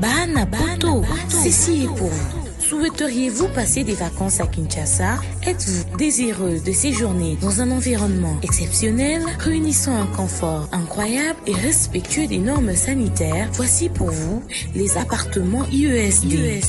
Bana Poto, ceci est pour vous. Souhaiteriez-vous passer des vacances à Kinshasa Êtes-vous désireux de séjourner dans un environnement exceptionnel, réunissant un confort incroyable et respectueux des normes sanitaires Voici pour vous les appartements IESD.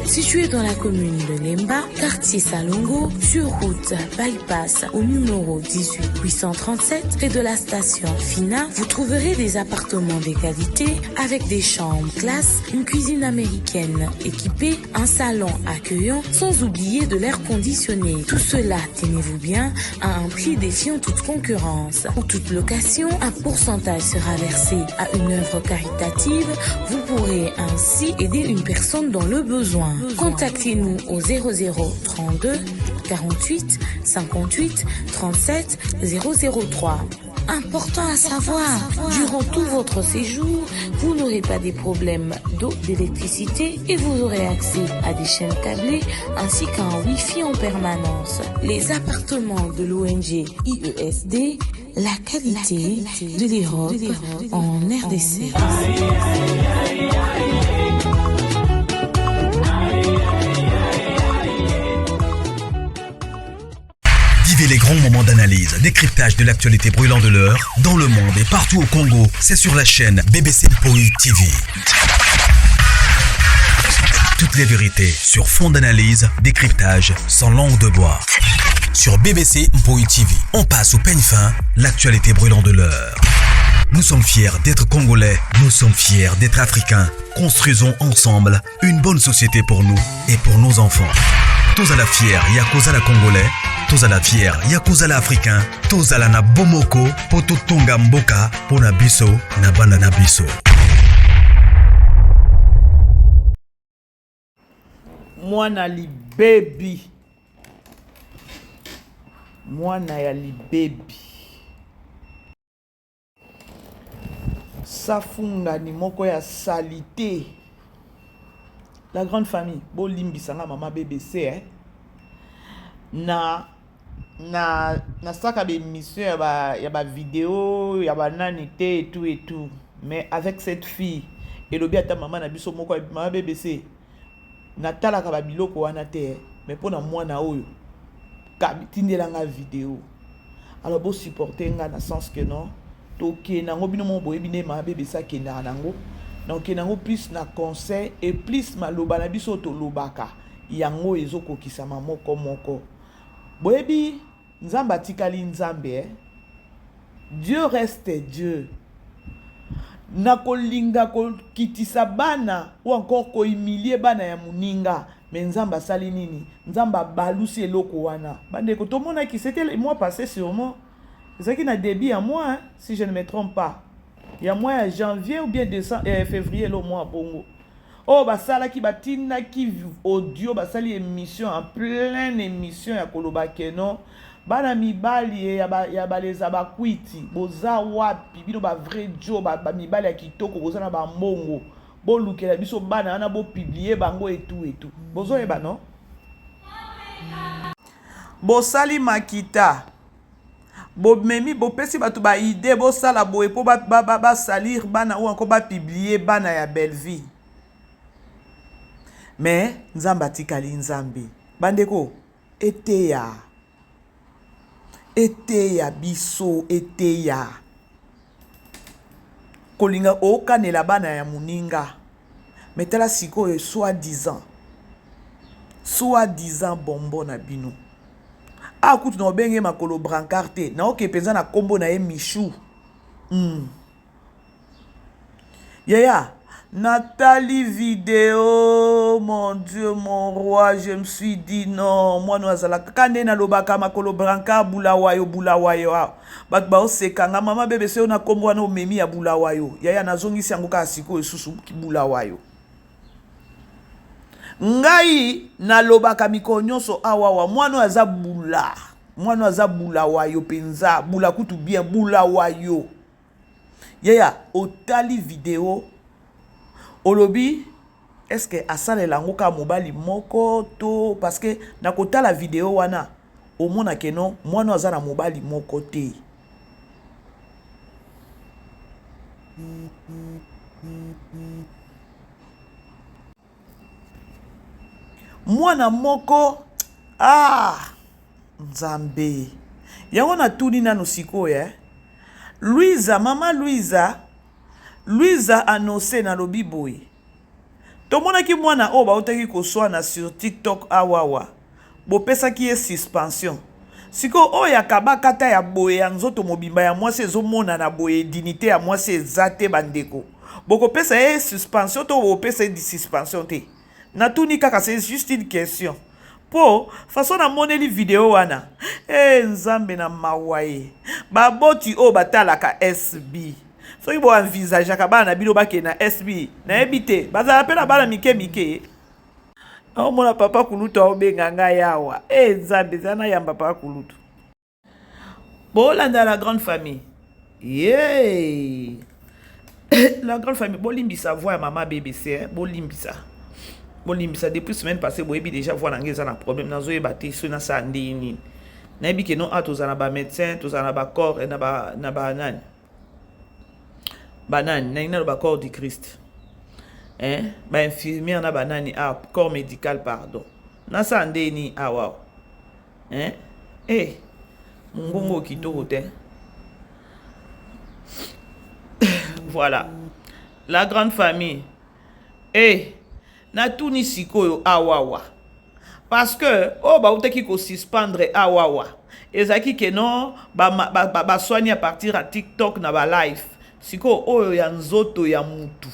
Situés dans la commune de Lemba, quartier Salongo, sur route bypass au numéro 18 837 près de la station Fina, vous trouverez des appartements de qualité avec des chambres, classes, une cuisine américaine équipée, un salon accueillant, sans oublier de l'air conditionné. Tout cela, tenez-vous bien, à un prix défiant toute concurrence. Pour toute location, un pourcentage sera versé à une œuvre caritative. Vous pourrez ainsi aider une personne dans le besoin. Contactez-nous au 00 32 48 58 37 003. Important à savoir, durant tout votre séjour, vous n'aurez pas des problèmes d'eau, d'électricité et vous aurez accès à des chaînes câblées ainsi qu'à un Wi-Fi en permanence. Les appartements de l'ONG IESD, la qualité de l'Europe en RDC. Vivez les grands moments d'analyse, décryptage de l'actualité brûlante de l'heure, dans le monde et partout au Congo. C'est sur la chaîne BBC Poi TV. Toutes les vérités sur fond d'analyse, décryptage, sans langue de bois. Sur BBC Mpoi TV, on passe au peigne fin l'actualité brûlante de l'heure. Nous sommes fiers d'être Congolais, nous sommes fiers d'être Africains. Construisons ensemble une bonne société pour nous et pour nos enfants. Tozala fier ya kozala Congolais, tozala fier ya kozala Africain, tozala na bomoko po totonga mboka po na biso na bana na biso. Mwana libebi. Mwana ya libebi. Safu ngani moko ya salite. La grande famille, bolimbisa nga mama BBC eh. Na na nasalaka ba émission ya ba ya ba vidéo ya ba nani te et tout et tout. Mais avec cette fille, elobi ata mama na biso moko mama BBC natalaka ba biloko wana te eh. Mais mpo na mwana oyo tindela nga video. Alors bo supporter nga na sens que non tokende yango bino moko boyebi nde mama BBC akendaka nango na okende yango plus na conseil et plus maloba na biso tolobaka yango ezokokisama moko moko boyebi nzambe atikali nzambe eh? Dieu reste Dieu na kolinga kokitisa bana ou encore kohumilie bana ya moninga Mais Nzambe asali nini? Nzambe abalusi eloko wana. Bandeko tomonaki, c'était le mois passé sûrement. Ezalaki na début ya mois, hein, si je ne me trompe pas. Ya mois ya janvier ou bien décembre, eh, février lo mois bongo. Oh basalaki batindaki audio basali émission en pleine émission ya koloba que non bana mibali eh, ya ba, ya baleza bakwiti boza wapi bino ba vrai jo ba, ba mibali ya kitoko boza na ba mbongo Bolukela biso bana wana bo publier bango et tout et tout. Bozoyeba non? Bosali makita. Bomemi bopesi bato ba idée bosala boye po ba, ba, ba, ba salir bana ou encore ba publier bana ya Bellevue. Mais Nzambe atikali Nzambe. Bandeko eteya. Eteya biso eteya. Kolinga okanela bana ya moninga mais tala sikoyo soit disant soit disant bonbon na bino awa kutu na obenge makolo brancard te naoke mpenza na nkombo na ye michou mm. Yaya, natali video, mon Dieu, mon roi, je me suis dit non, mwana oyo azalaka kaka nde nalobaka makolo brancard bulawayo bulawayo awa bato baoseka nga mama bebe se yo na nkombo wana omemi ya bulawayo yaya nazongisi yango kaka sikoyo susu bulawayo ngai nalobaka mikolo nyonso awawa mwana oyo aza bula mwana oyo aza bulawayo mpenza bula kutu bien bulawayo Yaya otali video olobi est ce que asalela yango kaka mobali moko to parce que na kotala video wana omona ke non mwana aza na mobali moko te. Mwana moko ah Nzambe. Yango natuni nanu sikoyo eh. Luiza, mama Luiza, Luiza annonce nalobi boye. Tomonaki mwana oyo bautaki koswana sur TikTok awawa. Bopesaki ye suspension. Sikoyo oyo ya kabakata ya boye ya nzoto mobimba ya mwasi ezomonana boye dignite ya mwasi eza te bandeko. Bokopesa ye suspension to bokopesa ye suspension te? Natuni kaka c'est juste une question. Po façon namoneli video wana eh Nzambe na mawa ye. Baboti oyo batalaka SB soki bo envisageaka bana na bino bakende na SB nayebi te bazala pe na bana mike mike. Naomona papa kulutu aobenga ngai awa eh Nzambe eza nayamba papa kulutu. Bolanda la grande famille. Yeah. La grande famille, bolimbisa voix ya mama BBC, hein? Bolimbisa. Bolimbisa depuis semaine passée boyebi déjà voix na ngai eza na problème nazoyeba te soki nasala ndenge nini. Nayebi ke non a tozala na ba médecin, tozala na ba corps na ba nani. Ba nani, nalingi naloba corps du Christ. Hein? Ba infirmière na ba nani ah corps médical pardon. Nasala ndenge nini awa. Hein? Eh, mongongo kitoko te. Voilà. La grande famille. Eh, natuni sikoyo awawa. Parce que oyo bautaki ko suspendre awawa. Ezalaki ke non baswani ba, ba, ba à partir ya TikTok na ba live. Sikoyo oyo ya nzoto ya mutu.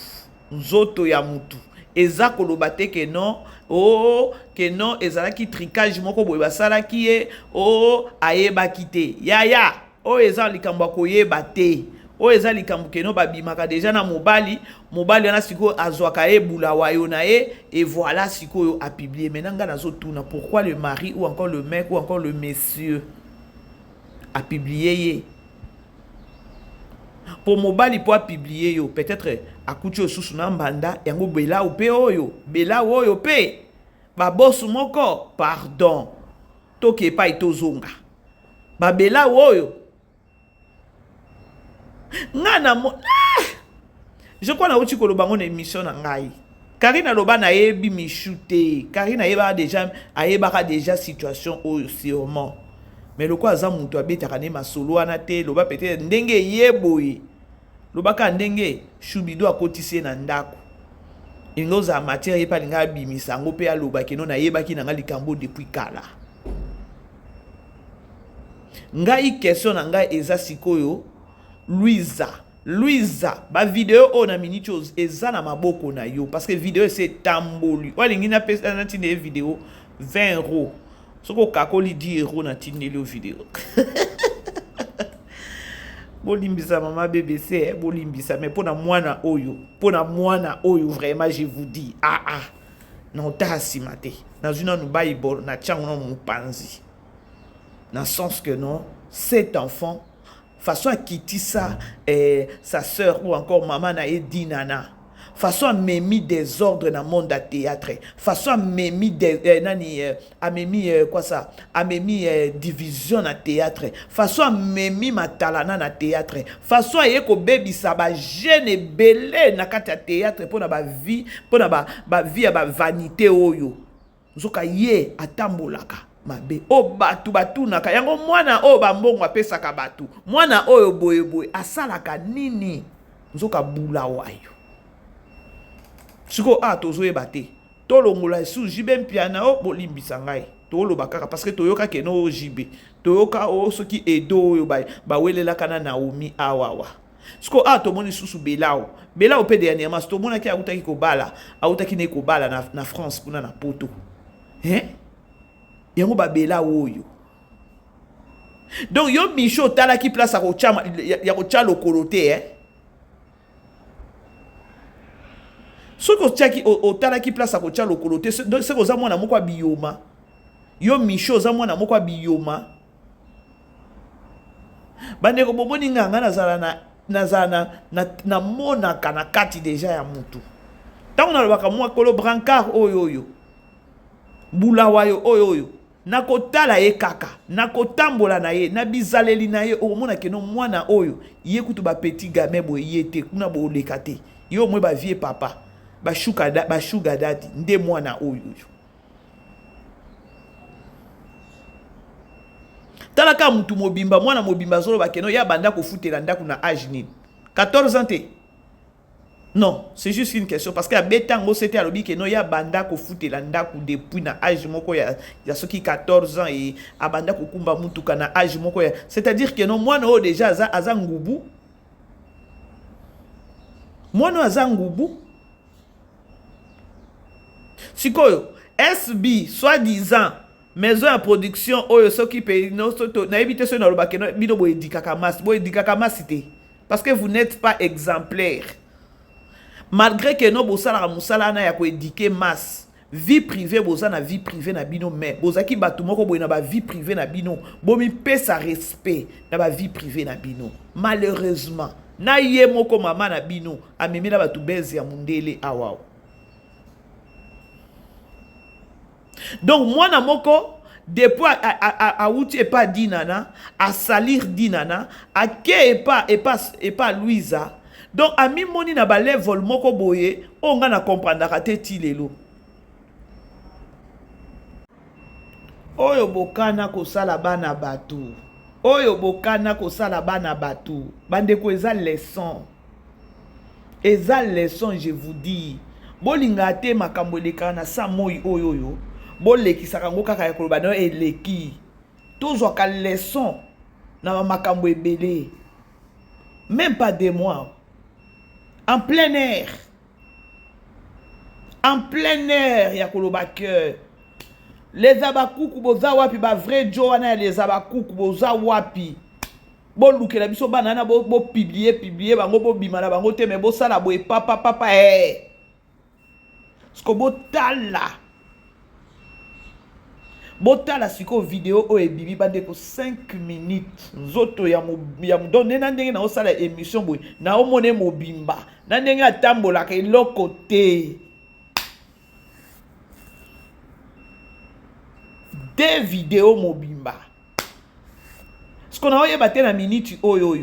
Nzoto ya mutu eza koloba te ke non oh ke non ezalaki tricage moko boye basalaki ye oh ayebaki te yaya oyo eza likambo ya koyeba te oyo eza likambo ke non babimaka deja na mobali mobali wana sikoyo azwaka ye bulawayo na ye et voilà sikoyo apublie. Maintenant nga nazotuna pourquoi le mari ou encore le mec ou encore le monsieur apublie ye? Po mobali po apublie yo peut-être akuti oyo susu na mbanda yango belau pe oyo belau oyo pe babosu moko pardon toke epai tozonga babelau oyo nga na mo ah! Je crois nauti koloba ngo na émission na ngai. Karine aloba nayebi Michou te. Karine ayebaka déjà, ayebaka déjà situation oyo sûrement. Mais lokola aza mutu abetaka ne masolo wana te, loba peut-être ndenge ye boye. Lobaka ndenge Choubido akotisi ye na ndako. Elingi ozala matière ye pe alingi abimisa yango pe aloba ke non nayebaki na nga likambo depuis kala. Ngai question na ngai eza sikoyo Luiza Luiza ba video oyo na minute oyo eza na maboko na yo parce que video esi etamboli oyo alingi napesa natinda ye video 20 euros soki okakoli 10 euros natindeli yo video. Bolimbisa mama BBC eh, bolimbisa mais pona mwana oyo, pona mwana oyo vraiment je vous dis ah ah na otala nsima te nazwi nanu Bible na tiango na mopanzi na sens que non cet enfant façon akitisa eh, sa sœur ou encore mama na ye Dinana façon amemi désordre na monde ya théâtre façon amemi de, eh, nani eh, amemi eh, quoi ça amemi eh, division na théâtre façon amemi matalana na théâtre façon aye kobebisa ba jeune ebele na kati ya théâtre mpona ba vie mpona ba, ba vie ya ba vanité oyo nzoka ye atambolaka mabe oyo bato batunaka yango mwana oyo bambongo apesaka bato mwana oyo boyeboye asalaka nini nzoka bula wayo sikoyo a tozoyeba te tolongola esu JB Mpiana o bolimbisa ngai toloba kaka parce que toyoka ke no JB toyoka o soki Edo oyo bawelelaka na Naomi awawa sikoyo a tomoni susu Belao Belao mpe dernièrement tomonaki autaki kobala autaki ne kobala na France kuna na Poto hein yango babelao oyo donc yo Micho otalaki place ya kotia lokolo te eh? Soki otiaki otalaki place ya kotia lokolo te soki oza mwana moko ya biyoma yo Micho oza mwana moko ya biyoma bandeko bomoni nga nga nazala na nazala na namonaka na kati deja ya mutu ntango nalobaka mwa kolo brancard oyo oyo bulawayo oyo oyo nakotala ye kaka nakotambola na ye na bizaleli na ye okomona keno mwana oyo ye kutu ba petit gamin boye ye te kuna boleka te yo omwe ba vieux papa ba sugar daddy nde mwana oyo oyo. Tala kaka mutu mobimba, mwana mobimba azoloba que non ye abanda kofutela ndako na age nini? 14 ans te? Non, c'est juste une question parce que abeta yango sete, alobi que non, ye abanda kofutela ndako depuis na age moko ya soki 14 ans e abanda kokumba mutuka na age moko ya, c'est-à-dire que non, mwana oyo déjà aza ngubu, mwana oyo aza ngubu. Sikoyo SB, soi-disant maison ya production oyo, soki mpe nayebi te soki nalobaki bino boéduquaka masse, boéduquaka masse te parce que vous n'êtes pas exemplaire. Malgré que no bosalaka mosala wana ya koéduquer masse, vie privée, boza na vie privée na bino, mais bozalaki bato moko boye na bavie privée na bino, bomipesa respect na bavie privée na bino. Malheureusement, na ye moko mama na bino amemela bato beze ya mondele awa. Donc mwana moko depuis awuti epa Dinana, asalir Dinana, ake epa Louisa. Donc amimoni na balevel moko boye oyo nga na comprendaka te ti lelo oyo. Bokana kosala bana bato oyo, bokana kosala bana bato. Bandeko, eza leçon, eza leçon, je vous dis. Bolingaka te makambo elekaka na sa moi oyo bolekisaka yango kaka ya koloba nayo eleki. Tozwaka leçon na bamakambo ebele. Même pas 2 mois, en plein air, en plein air ya koloba ke les abakuku boza wapi? Bavrai jo wana ya les abakuku boza wapi? Bolukela biso bana wana, bopublier publier bango, bobima na bango te, me bosala boye papa papa eh. Siko botala, botala sikoyo video oyo ebimi, bandeko, 5 minutes. Nzoto ya donc nde na ndenge naosala émission boye, naomona ye mobimba na ndenge atambolaka, eloko te. De video mobimba siko naoyeba te na miniti oyo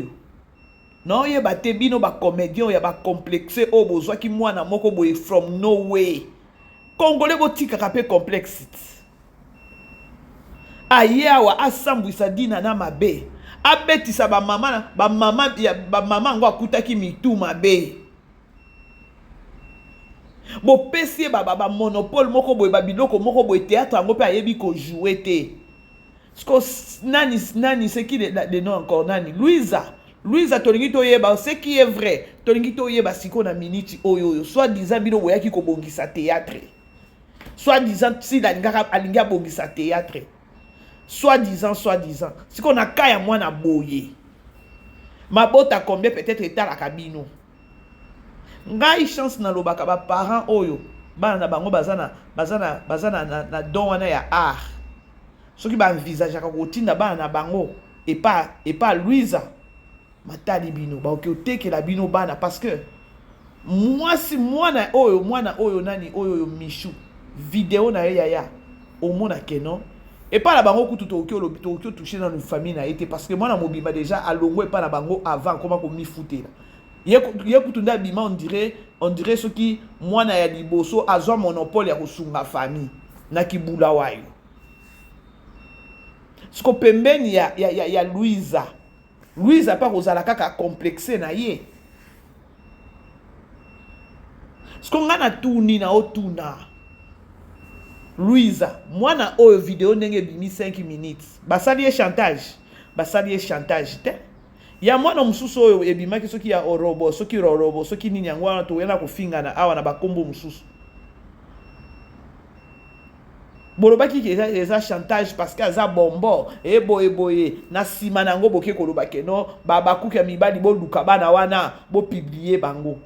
naoyeba te. Bino bacomédien ya bacomplexe oyo bozwaki mwana moko boye from nowhere, Congolais, botikaka mpe complexe. Aye awa asambwisa Dina na mabe, abetisa bamama, bamama bamama yango akutaki mitu mabe. Bopesi ye bamonopole moko boye, babiloko moko boye, théâtre yango mpe ayebi kojouer te. Siko nani, nani, c'est qui le nom encore, nani, Louisa, Louisa, tolingi toyeba ce qui est vrai. Tolingi toyeba sikoyo na miniti oyo soit disant bino boyaki kobongisa théâtre, soit disant sila alingaka, alingi abongisa théâtre, soit disant, soit disant. Sikoyo na ka ya mwana boye, mabota combien peut-être etalaka bino? Ngai chance nalobaka, baparent oyo bana na bango baza na don wana ya art, soki baenvisageaka kotinda bana na bango epa Louisa, matali bino, bakoki kotekela bino bana parce que mwasi mwana oyo, mwana oyo nani oyo Michu, video na ye yaya, omona que non, epai na bango kutu tokoki olobi, tokoki otoucher nanu famille na ye te parce que mwana mobimba déjà alongwa epai na bango avant akoma komifutela. Ye kutu nde abima, on dirait soki mwana ya liboso azwa monopole ya kosunga famille na kibula wayo. Siko pembeni ya Louisa, Louisa mpa kozala kaka complexe na ye. Siko ngai natuni, na otuna Louisa, mwana oyo video ndenge ebimi 5 minutes, basali ye chantage? Basali ye chantage te. Ya mwana mosusu oyo ebimaki, soki ya orobo, soki rorobo, soki nini yango wana, toyana kofingana awa na bakombo mosusu, bolobaki ke eza chantage parce que aza bombo eboye boye. Na nsima na yango boke koloba que non, bakuki ya mibali, boluka bana wana, bopublier bango.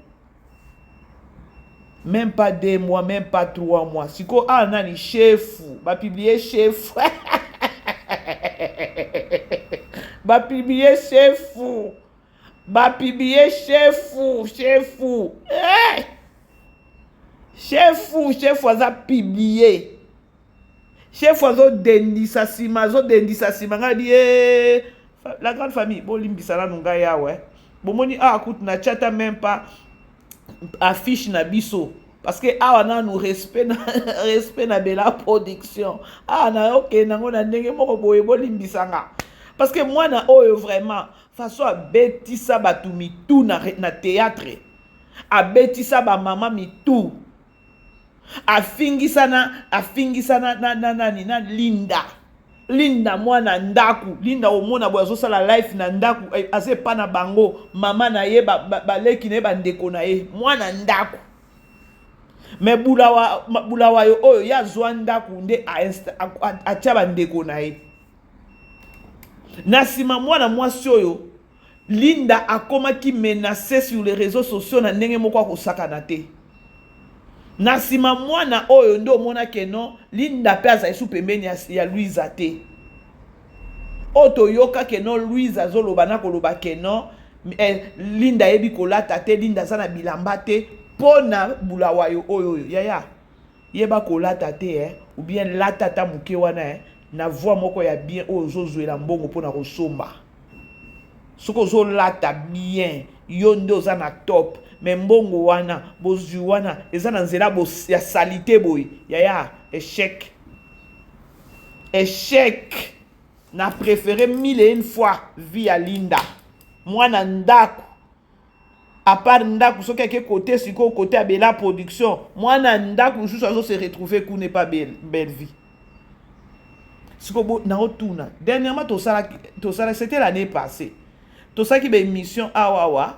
Même pas 2 mois, même pas 3 mois, sikoyo awa nani chefu bapublier, chefu bapublier, chefu bapublier, chefu, chefu, eh! Chefu, chefu aza publié, chefu azodendisa nsima, azodendisa nsima. Ngai bi e la grande famille, bolimbisa nanu ngai awa. Bomoni awa kutu na tiata même pas affiche na biso parce que awa nanu respect na respect na Bela Production. Awa nayokende yango na ndenge moko boye, bolimbisanga. Parce que mwana oyo vraiment façon abetisa bato mitu na, na théâtre, abetisa ba mama mitu, afingisa na afingisa na na na nani na Linda. Linda mwana ndaku, Linda omona boye azosala life na ndaku, eh, aza epa na bango, mama na ye, baleki na ye, bandeko na ye, mwana ndaku. Me bulawa bulawayo oyo ye azwa ndaku nde atia bandeko na ye. Na nsima mwana mwasi oyo Linda akomaki menace sur les réseaux sociaux na ndenge moko akosakana te. Na nsima mwana oyo nde omona ke non, Linda mpe azali su pembeni ya, ya Louisa te. Oyo toyoka ke non Louise azoloba na koloba ke non eh, Linda ayebi kolata te, Linda aza na bilamba te mpo na bulawayo oyo oyo yaya yeba kolata te eh, ou bien lata ata moke wana eh, na voix moko ya bien oyo ozozwela mbongo mpo na kosomba. Soki ozolata bien yo nde oza na top, mais mbongo wana bozwi wana eza na nzela ya salite boye yaya, échec échec. Na préféré mille et une fois vie ya Linda mwana ndako, à part ndako soki ake kote sikoyo kote ya Bella Production, mwana ndako mosusu azo se retrouver kuna epa belle vie. Sikoyo naotuna, dernièrement tosalaki, tosala, c'était l'année passée, tosalaki ba émission awa awa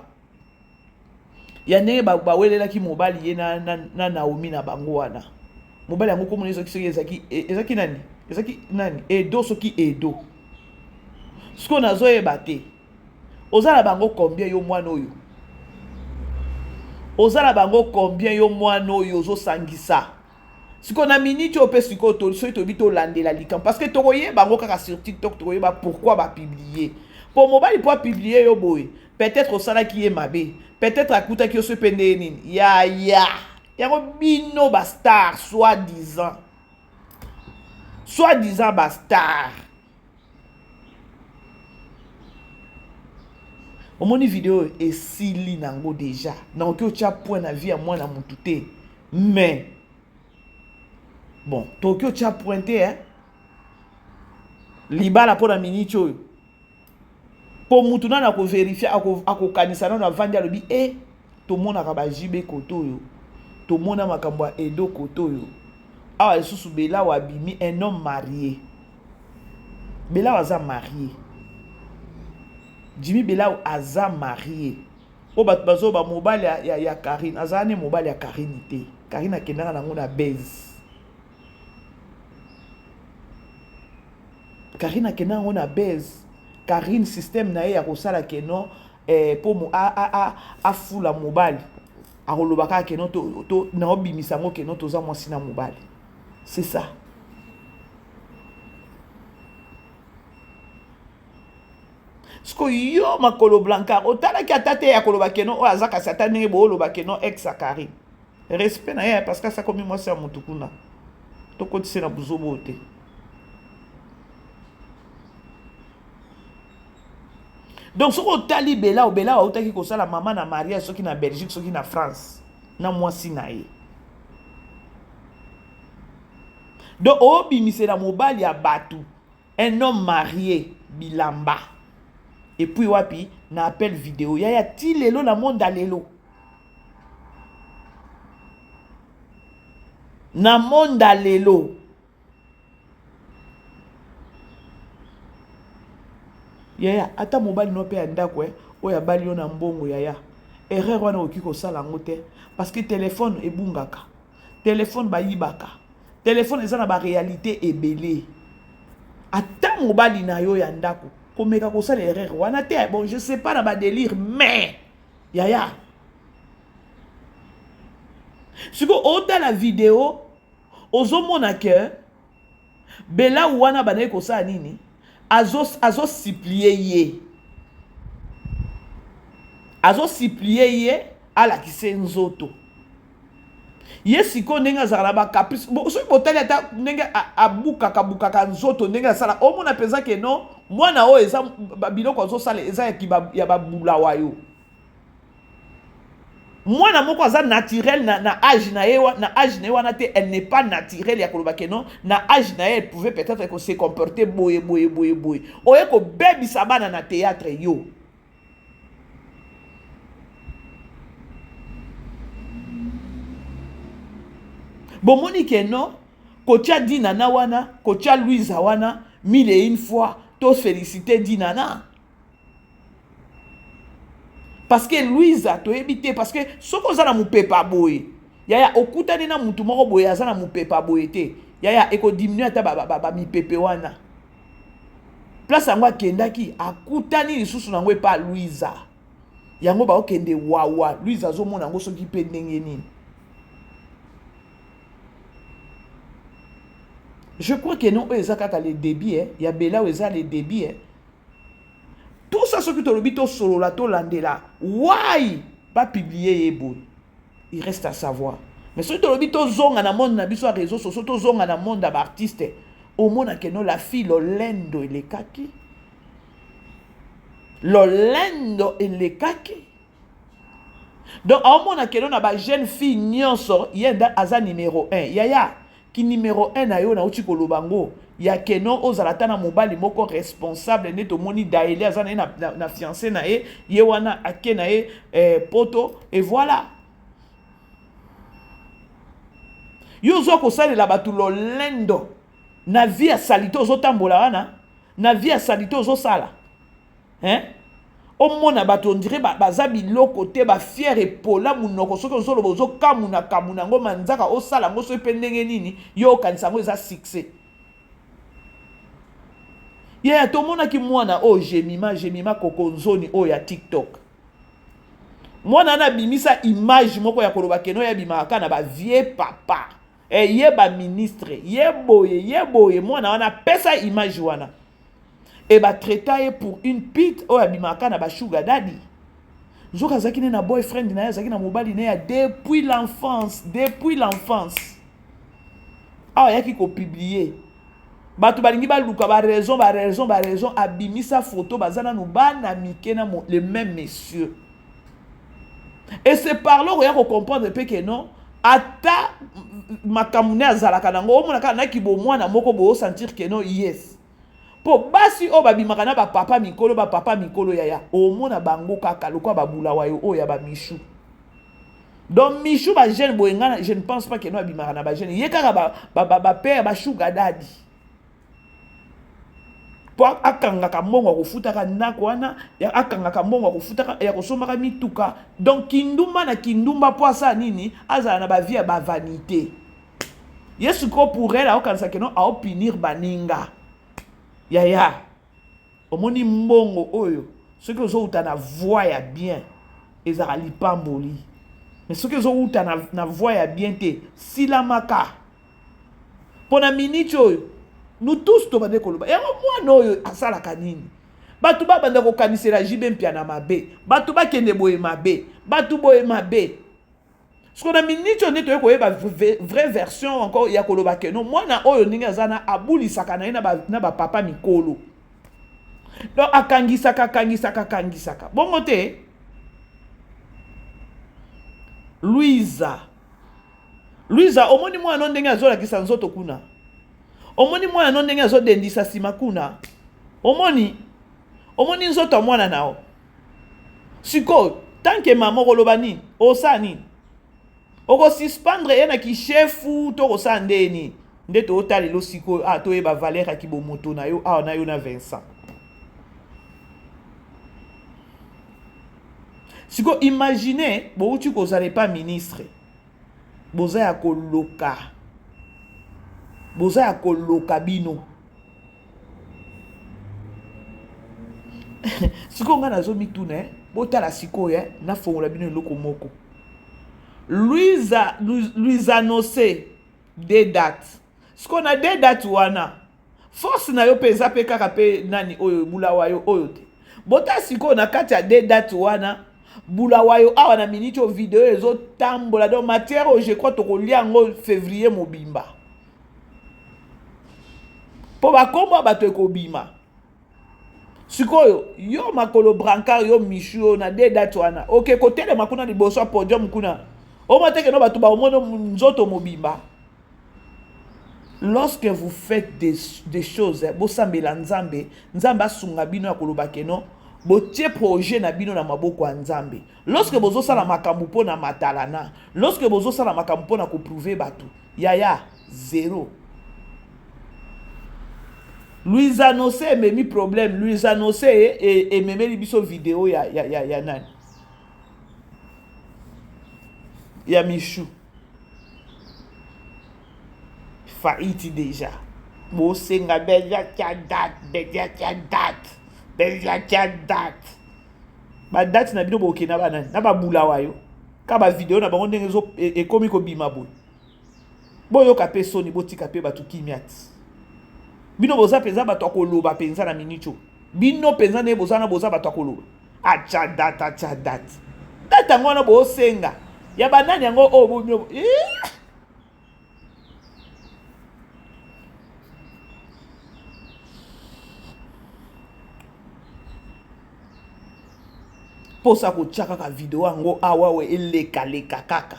ya ndenge bawelelaki mobali ye na, na, na Naomi na bango wana. Mobali yango komona ezalaki soki ezalaki ezalaki nani, ezalaki nani, Edo, soki Edo. Sikoyo nazoyeba te oza na bango combien yo mwana oyo, oza na bango combien yo mwana oyo ozosangisa. Sikoyo na minute oyo mpe sikoyo soki toyebi tolandela likambo, parce que tokoyeba yango kaka sur TikTok, tokoyeba pourquoi bapublie. Po mobali po apublie yo boye, peut-être osalaki ye mabe, peut-être akutaki yo so mpe ndenge nini ya ya yango. Bino ba star, soi-disant soi-disant ba star, omoni video oyo esili nango déjà, nakoki otya point na vie ya mwana mutu te, mais bon, tokoki otya point te eh? Libala mpo na miniti oyo, mpo mutu nano akovérifier, akokanisa nano, avandi alobi e tomonaka bajibe kote oyo, tomona makambo ya Edo kote oyo awa lisusu. Belawo abimi un homme marié, Belawo aza marié, Jimmy Belawo aza marié. Oyo bato bazoba mobali ya, ya, ya Karine, azala ne mobali ya Karine te. Karine akendaka nango na base, Karine akendaka yango na base. Karine système na ye ya kosala ke non eh, mpo afula mobali, akoloba kaka ke non naobimisa yango ke non toza mwasi na mobali, c'est ça. Sikoyo yo makolo Blancard otalaki ata te ya koloba ke non oyo aza kasi ata ndenge booloba ke non ex ya Karine, respect na ye parce que asakomi mwasi ya motu kuna, tokotise na buzobo oyo te. Donc soki otali Bela, Bela autaki kosala mama na mariage soki na Belgique, soki na France, na mwasi na ye. Donc obimisela mobali ya bato, un homme marié, bilamba, et puis wapi na appel vidéo yaya ti lelo na monde ya lelo, na monde ya lelo. Yaya, ata mobali no mpe ya ndako eh, oyo abali yo na mbongo, yaya, erreur wana okoki kosala yango te, parce que telefone ebungaka, telefone bayibaka, telefone eza na baréalité ebele. Ata mobali na yo ya ndako, komeka kosala erreur wana te. Bon, je sais pas na badélire, mais yaya, sikoyo otala video, ozomona ke Belau wana bandaki kosala nini, azosupplier ye, azosupplier ye alakise nzoto ye. Sikoyo ndenge azalaka na bacaprice, soki botali ata ndenge abukaka bukaka nzoto, ndenge asala, omona mpenza ke non, mwana oyo eza biloko azosala eza ya babulawa yo. Mwana moko aza naturel na, na age na ye na age na ye wana te, elle n'est pas naturelle ya koloba que non, na age na ye elle pouvait peut-être ko se comporter boye boye boye boye. Oye kobebisa bana na théâtre yo. Bomoni que non, kotia Dinana wana, kotia Louisa wana mille et une fois to féliciter Dinana. Parce que Louisa toyebi te, parce que soki oza na mopepa boye yaya, okutani na mutu moko boye aza na mopepa boye te yaya, ekodiminue ata bamipepe wana. Place yango akendaki akutani lisusu nango epa Louisa, yango baokende wawa. Louisa azomona yango soki mpe ndenge nini. Je crois que non, oyo eza kaka le début, eh, ya Bella, oyo eza le début, eh. Tout ça soki tolobi tosolola tolandela why bapublie ye boye, il reste à savoir. Mais soki tolobi tozonga na monde na biso ya réseaux sociaux, tozonga na monde ya baartiste, omona que non, la fille lolendo elekaki, lolendo elekaki. Donc aomona que non, na bajeune fille nyonso ye nde aza numéro 1. Yaya, ki numéro 1 na yo nauti koloba ngo ya que non, ozala ata na mobali moko responsable nde tomoni Daeli aza na ye na fiancé na ye, ye wana ake na ye poto et voilà. Yo ozwa kosalela bato lolendo na vie ya saleté, ozotambola wana na vie ya saleté, ozosala, hein? Omona bato on dirait baza biloko te, bafiere epola monoko. Soki ozoloba ozokamuna kamuna yango manzaka, osala yango soki mpe ndenge nini, yo okanisa yango eza succès. Ye tomonaki mwana oyo Jemima, Jemima Kokonzoni oyo ya TikTok, mwana wana abimisa image moko ya koloba que non, ye abimaka kaka na bavie papa e, ye baministre, ye boye, ye boye. Mwana wana apesa image wana e batraita ye pour une pute oyo abimaka na bashuga daddy. Nzoka azalaki ne na boyfriend na ye, azalaki na mobali na ye ya depuis l'enfance, depuis l'enfance. Awa ayaki kopublier, bato balingi baluka baraison, baraison, baraison. Abimisa photo, baza nanu bana mike na le même monsieur. Et c'est par là okoya kocomprendre mpe que non, ata makambo nde azalaka nango, omona kaka naki bomwana moko boye, osentir que non, yes. Mpo basi oyo babimaka na bapapa mikolo, bapapa mikolo yaya, omona bango kaka lokola babulawa yo oyo ya bamishu. Donc mishu bajeune boye, nga je ne pense pas que non, abimaka na bajeune, ye kaka bapère, bashuga daddy, mpo akangaka mbongo ya kofutaka ndako wana, akangaka mbongo ya kofutaka, ya kosombaka mituka. Donc kindumba na kindumba, mpo asala nini? Azala na bavie ya bavanité. Ye sikoyo pour elle aokanisa que non, aopunir baninga. Yaya, omoni mbongo oyo, soki ozowuta na voie ya bien, ezalaka lipamboli, mais soki ozowuta na voie ya bien te, silamaka. Mpo na miniti oyo, nous tous tobande koloba yango, mwana oyo asalaka nini? Bato babanda kokanisela JB Mpiana mabe, bato bakende boye mabe, bato boye mabe. Siko na miniti oyo nde toye koyeba vraie version encore ya koloba que non, mwana oyo ndenge aza na abulisaka na ye na bapapa mikolo. Donc akangisaka, akangisaka, akangisaka bongo te. Louisa, Louisa, omoni mwana no ndenge azolakisa nzoto kuna, omoni mwana no ndenge azodendisa nsima kuna, omoni, omoni nzoto ya mwana na yo. Sikoyo tant que mama, okoloba nini? Osala nini? Okosuspendre ye na kishefu to kosala nde nini? Nde tootala elo sikoyo. Ah, toyeba valeur ya kibomoto na yo awa na yo na Vincent. Sikoyo imagine bouti kozala epa ministre, boza ya koloka, boza ya koloka bino. Sikoyo ngai nazomituna, eh, botala sikoyo, eh, nafongola bino eloko moko. Louisa, Louisa annonce deux dates. Sikoyo na deux dates wana, force na yo mpe eza mpe kaka mpe nani oyo bulawa yo oyo te. Bota sikoyo na kati ya deux dates wana, bulawa yo awa na miniti oyo video ezotambola. Donc matière oyo, je crois tokolia yango février mobimba, mpo bakombo ya bato ekobima. Sikoyo yo makolo brancard yo Michou yo na de date wana oke kotelema kuna liboso ya podium kuna omona te keno bato baomona nzoto mobimba. Lorsque vous faites des, des choses, eh, bosambela Nzambe, Nzambe asunga bino ya koloba keno botie projet na bino na maboko ya Nzambe. Lorsque bozosala makambo mpo na matalana, lorsque bozosala makambo mpo na koprouve bato, yaya zero. Louisa Nose ememi problème, Louisa Nose ememeli biso video ya, ya, ya, ya nani ya Michou. Faillite déjà. Bosenga Belgia tia date, Belgia tia date, Belgia tia date. Ba date na bino bokenda ba nani? Na ba bulawayo. Ka ba video na bango ndenge ezo e, ekomi kobima boye. Boyoka pe soni botika pe bato kimia ti. Bino boza penza bato ya koloba penza na minute oyo. Bino penza ndenge boza na boza bato ya koloba. Acha date, acha date. Date yango wana bosenga. Ya banani yango oyo oh, bino eh! Posa kotya kaka video yango awa we elekaleka kaka.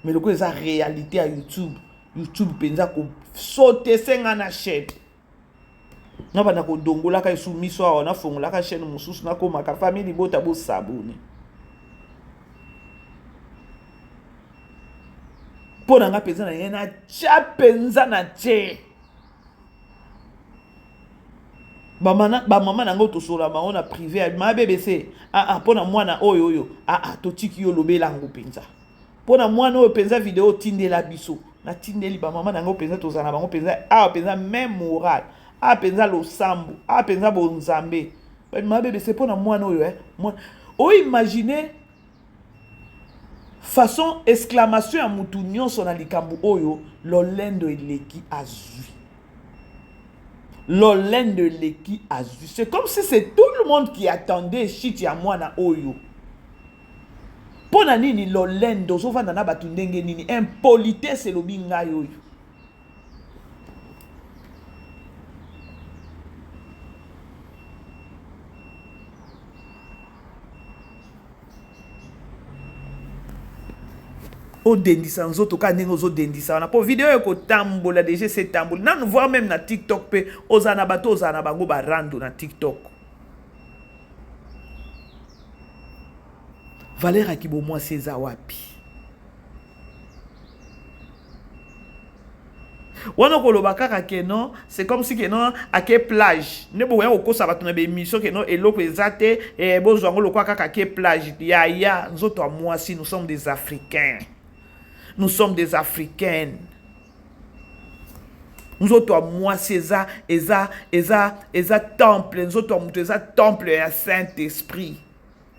Mais lokola eza réalité ya YouTube, YouTube mpenza kosotese nga na chaîne. Nabanda kodongolaka esu miso awa, nafongolaka chaîne mosusu, nakomaka famille libota bosabone. Mpo na nga mpenza na ye natya mpenza na tie bamama na yango tosola bango na prive ya ma bbc aa ah, mpo na mwana oyo oyo aa ah, totiki yo lobela yango mpenza mpo na mwana oyo mpenza video otindela biso natindeli bamama na yango mpenza tozala na bango mpenza awa mpenza meme moral awa mpenza losambo awa mpenza bonzambe ma bbc mpo na mwana oyo eh, mwana oimagine façon exclamation ya mutu nyonso na likambo oyo lolendo eleki azwi lolendo eleki azwi c'est comme si c'est tout le monde qui attendait chute ya mwana oyo mpo na nini lolendo ozovanda na bato ndenge nini impolitesse elobi ngai oyo odendisa nzoto kaka ndenge ozodendisa wana mpo video ekotambola deja esi etamboli nanu voir meme na tiktok mpe ozala na bato ozala na bango barando na tiktok valeur ya kibomwasi eza wapi wana okoloba kaka ke non c'est comme si ke non ake plage nde bokoya kokosa bato na baémission ke non eloko eza te eh, bozwa yango lokola kaka ake plage yaya nzoto ya mwasi nous sommes des africains nous sommes des africaines nzoto ya mwasi eza eza eza eza temple nzoto ya moto eza temple ya saint esprit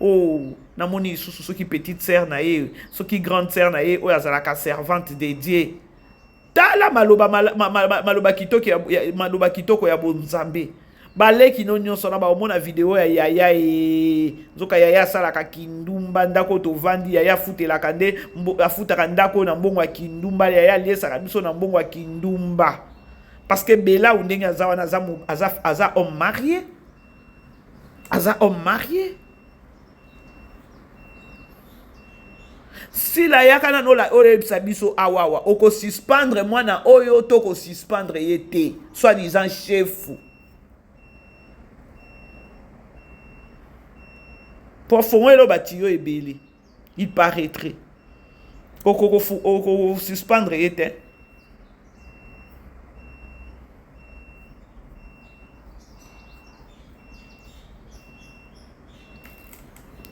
Oh, namoni lisusu soki petite sœur na ye, soki grande sœur na ye oyo azalaka servante de Dieu. Tala maloba maloba kitoko ya maloba kitoko ya bonzambe. Baleki no nyonso na baomona video ya yaya e nzoka yaya asalaka kindumba ndako tovandi yaya afutelaka nde afutaka ndako na mbongo ya kindumba yaya aliesaka biso na mbongo ya kindumba parce que Belau ndenge aza wana aza, aza, aza homme marié aza homme marié sila yaka nano oyebisa biso awawa okosuspendre mwana oyo to kosuspendre ye te soit disant chefu po afongolelo batiyo ebele il paraîtrait okosuspendre ye te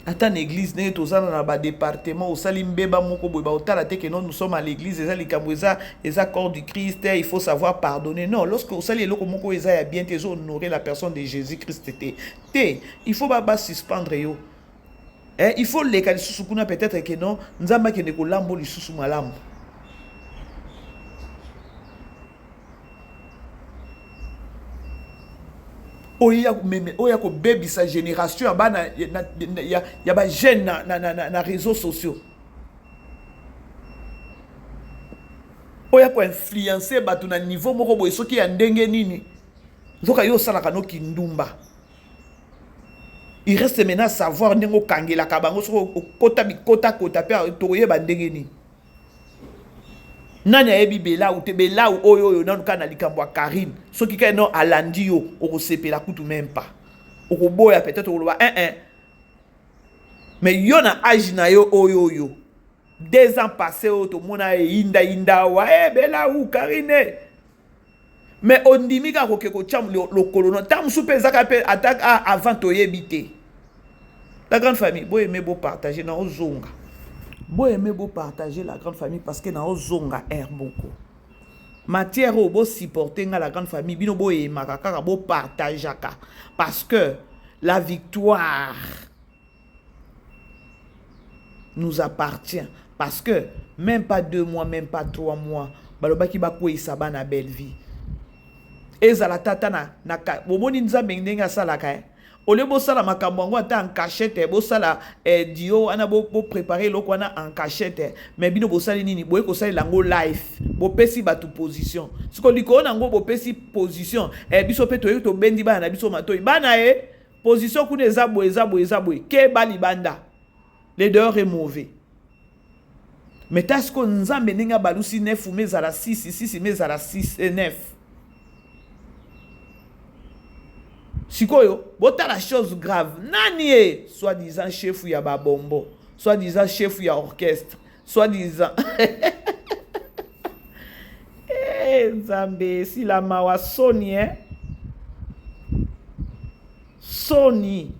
ata na église ndenge toza na ba département osali mbeba moko boye baotala te que non nous sommes à l'église eza likambo eza eza corps du Christ il faut savoir pardonner non lorsque osali eloko moko eza ya bien te ezo honorer la personne de Jésus Christ te te il faut ba ba suspendre yo eh, il faut leka lisusu kuna peut-être que non nzambe akende kolambo lisusu malamu oyo ya kobebisa génération ya bana ya, ya bajeune na, na, na, na, na réseaux sociaux oyo ya koinfluence bato na niveau moko boye soki ya ndenge nini nzoka yo osalaka no kindumba. Il reste maintenant à savoir ndenge okangelaka bango soki okota bikotakota mpe tokoyeba ndenge nini. Nani ayebi Belau te? Belau oyo oyo nanu kaka na likambo ya Carine, soki kaka no alandi yo okosepela kutu même pas, okoboya peut-être okoloba un un. Mais yo na age na yo oyo oyo 2 ans passé oyo tomona eyinda yinda awa eh Belau Carine, mais ondimi kaka koke kotia lokolo no ntango mosusu mpe ezaka mpe ata avant toyebi te. La grande famille, boyeme bopartage na ozonga, boyeme bopartage la grande famille, parce que na ozonga air moko matière oyo bosupporte nga la grande famille, bino boyemaka kaka bopartageaka, parce que la victoire nous appartient, parce que même pas 2 mois, même pas 3 mois, balobaki bakweyisa bana belle vie. Ezala tata na, na bomoni nzambe ndenge asalaka eh? Au lieu bosala makambo yango ata en cachette, bosala eh, dio wana boprépare eloko wana en cachette, mais bino bosali nini? Boye kosalela yango live, bopesi bato position. Siko likolo nango bopesi position, eh, biso mpe toyei tobendi bana na biso matoi, bana ye position kuna eza boye, eza boye, eza boye, keba libanda, le dehors est mauvais. Mais ta siko nzambe ndenge abalusi 9 mais ezala 6, 6 mais ezala 6 et 9. Sikoyo botala chose grave, nani ye soi-disant chef ya babombo, soi-disant chef ya orchestre, soi-disant eh nzambe sila mawa soni eh soni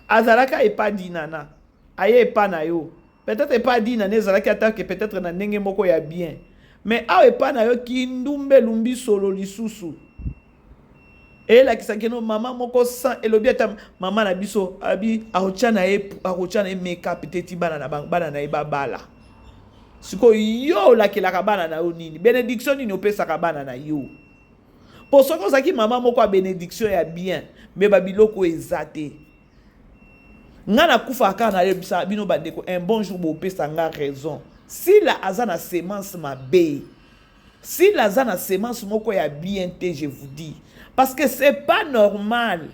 azalaka epa dinana aye epa na yo peut-être epa dinana ezalaki ata ke peut-être na ndenge moko ya bien, mais awa epa na yo kindumbe lumbi solo lisusu elakisaki no mama moko sans elobi ata mama na biso abi akotia na ye, akotia na ye make-up te ti bana na bango, bana na ye babala. Sikoyo yo olakelaka bana na yo nini? Bénédiction nini opesaka bana na yo? Po soki ozalaki mama moko ya bénédiction ya bien, mais ba biloko eza te. Nga nakufa kaka nayebisa bino bandeko, un bon jour bopesa nga raison. Sila aza na semence mabe. Sila aza na semence moko ya bien te, je vous dis. Parce que c'est pas normal.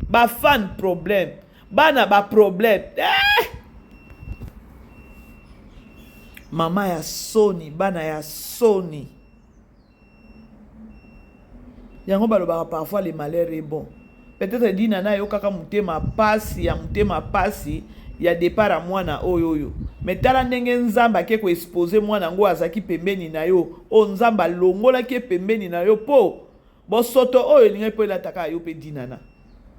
Ba fan problème, bana ba problème. Eh! Mama ya soni, bana ya soni. Yango balobaka parfois le malheur est bon. Peut-être Dina na yo kaka motema pasi ya motema pasi ya départ ya mwana oyo oyo. Mais tala ndenge nzambe ake ko exposer mwana ngo azaki pembeni na yo. O nzambe alongolaki pembeni na yo po bosoto oyo elingi po elataka yo pe Dina na.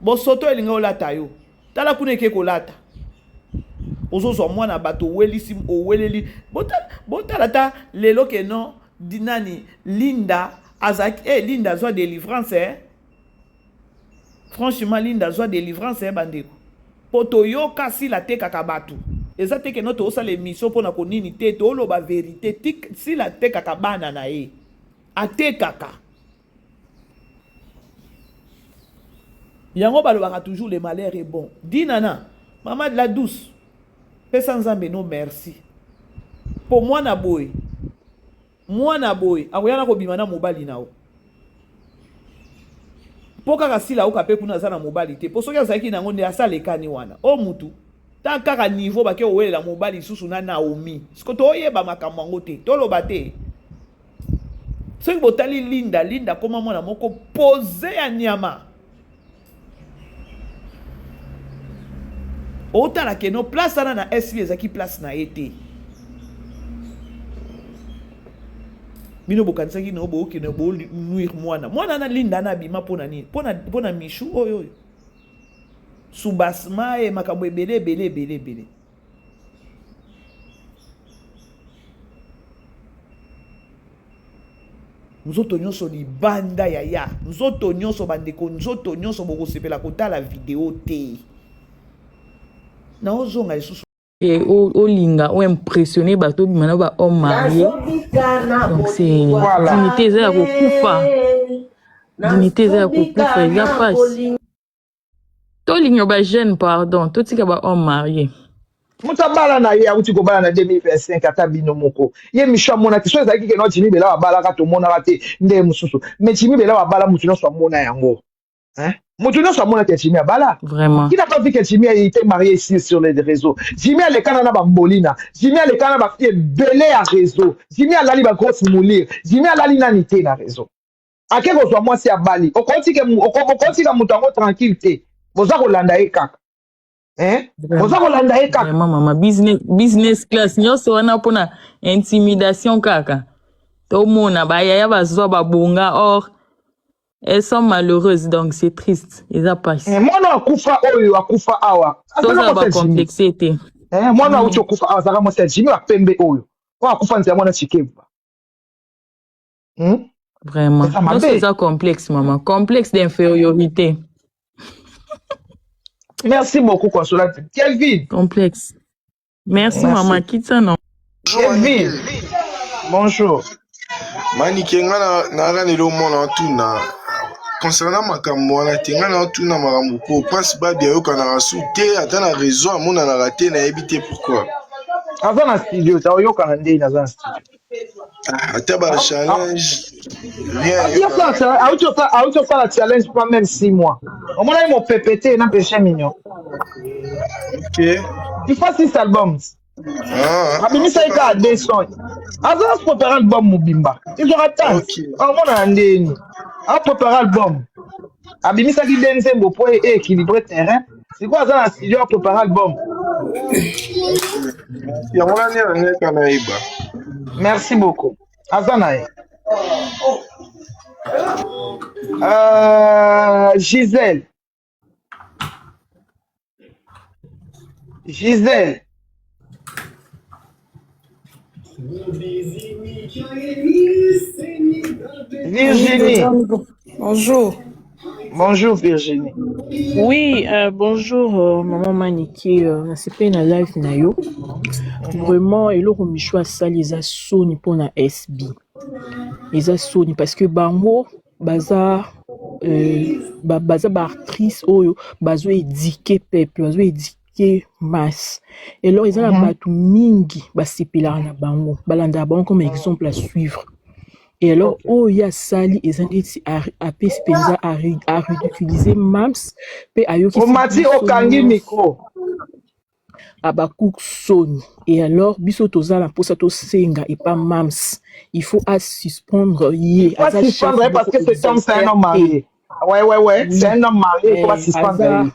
Bosoto elingi olata yo. Tala kuna eke kolata. Ozozwa mwana bato owelisi oweleli. Botala botala ta lelo ke non nani Linda azaki eh Linda azwa délivrance eh. Franchement Linda azwa délivrance eh bandeko. Po toyoka sila tekaka bato. Eza te ke no tozosala émission mpona konini te, toloba vérité. Tik sila tekaka bana na ye. Atekaka. Yango balobaka toujours le malheur est bon. Dinana, maman de la douce, pesa nzambe no merci. Po mwana boye, mwana boye akoya na kobima na mobali na yo. Po kaka sila oka pe kuna aza na mobali te. Po soki azalaki nango nde asalekani wana. O mutu, ta kaka niveau bake owelela mobali lisusu na Naomi. Siko toyeba makambo yango te, toloba te. Soki botali Linda, Linda koma mwana moko pose ya nyama. Otala ke no place wana na SB ezalaki place na ye te. Bino bokanisaki na bokende bo nuire mwana. Mwana na Linda na abima pona nini? Pona pona Michou oyo oyo. Subasma e makambo ebele ebele ebele ebele. Nzoto nyonso libanda yaya, nzoto nyonso bandeko, nzoto nyonso bokosepela kotala video te. Naozonga lisusu. Olinga o impressionner bato obima na ba homme marié, donc c'est dignité eza ya kokufa, dignité eza ya kokufa, eza pasi. Tolinga ba jeune, pardon, totika ba homme marié. Moto abala na ye awuti kobala na 2025, ata bino moko ye Micho amonaki so ezalaki keno Jimi Bela abalaka tomonaka te nde mosusu, mais Jimi Bela abala moto nyonso amona yango. Hein? Moto nyonso amonaki Jimmy abala. Vraiment. Qui n'a pas vu que Jimmy a été marié ici sur les réseaux? Jimmy alekana na bambolina. Jimmy alekana na bafille ebele ya réseau. Jimmy alali ba grosse moulire. Jimmy alali nani te na réseau. Ake kozwa mwasi abali. Okotika moto yango tranquille te. Boza kolanda ye kaka. Hein? Boza kolanda ye kaka. Vraiment mama business, business class nyonso wana mpona intimidation kaka. Tomona bayaya bazwa babonga or elles sont malheureuses, donc c'est triste, eza pasi. Eh, mwana akufa oyo akufa awa tozala bacomplexe te. Eh, mwana auti okufa awa azalaka mwasi ya Jimmy ya pembe oyo oyo akufa nzela mwana Chikevu. Vraiment nyonso eza complexe mama, complexe d'infériorité. Merci beaucoup Consolate. Kelvin. Complexe. Merci, merci. Mama Kitano. Kelvin. Bonjour. Manike, nga na lelo mona otuna concernant makambo wana te. Nga na otuna makambo po Prince Babi ayokanaka su te, ata na réseau amonanaka te, nayebi te pourquoi. Aza na studio, ta oyokana ndeni aza na studio. Ata ba challenge, rien. Auti osala challenge pas même 6 mois. Omonaki mopepe te na péché mignon. Ok. Il faut 6 albums. Ah. Abimisaki kaka deux sons. Aza prépare album mobimba. Ezwaka temps. Omonana ndeni. Aprépare album. Abimisaki de nzembo po équilibre terrain. Sikoyo aza na studio aprépare album. Yango wana nde nangeka nayeba. Merci beaucoup. Aza na ye. Gisèle. Gisèle. Virginie. Bonjour. Bonjour Virginie. Oui, bonjour maman Manike, nasepeli na live na yo. Vraiment eloko Micho asali eza soni mpona SB. Eza soni parce que bango baza baza baactrice oyo bazo éduquer peuple, bazo éduquer masse. Eloko eza na bato mingi basepelaka na bango, balandaka bango comme exemple à suivre. Et alors, oyo ye asali eza neti apesi mpenza aridiculiser mams mpe ayokisi Omati biso okangi nyonso micro. Abakouk soni. Et alors biso toza na mposa tosenga epa mams, il faut asuspendre ye. Il faut Aza chef suspendre ye parce moko que cet homme, c'est un exemplaire homme te. marié. Ouais, c'est Oui. un homme marié, il faut pas Eh, suspendre aza ye.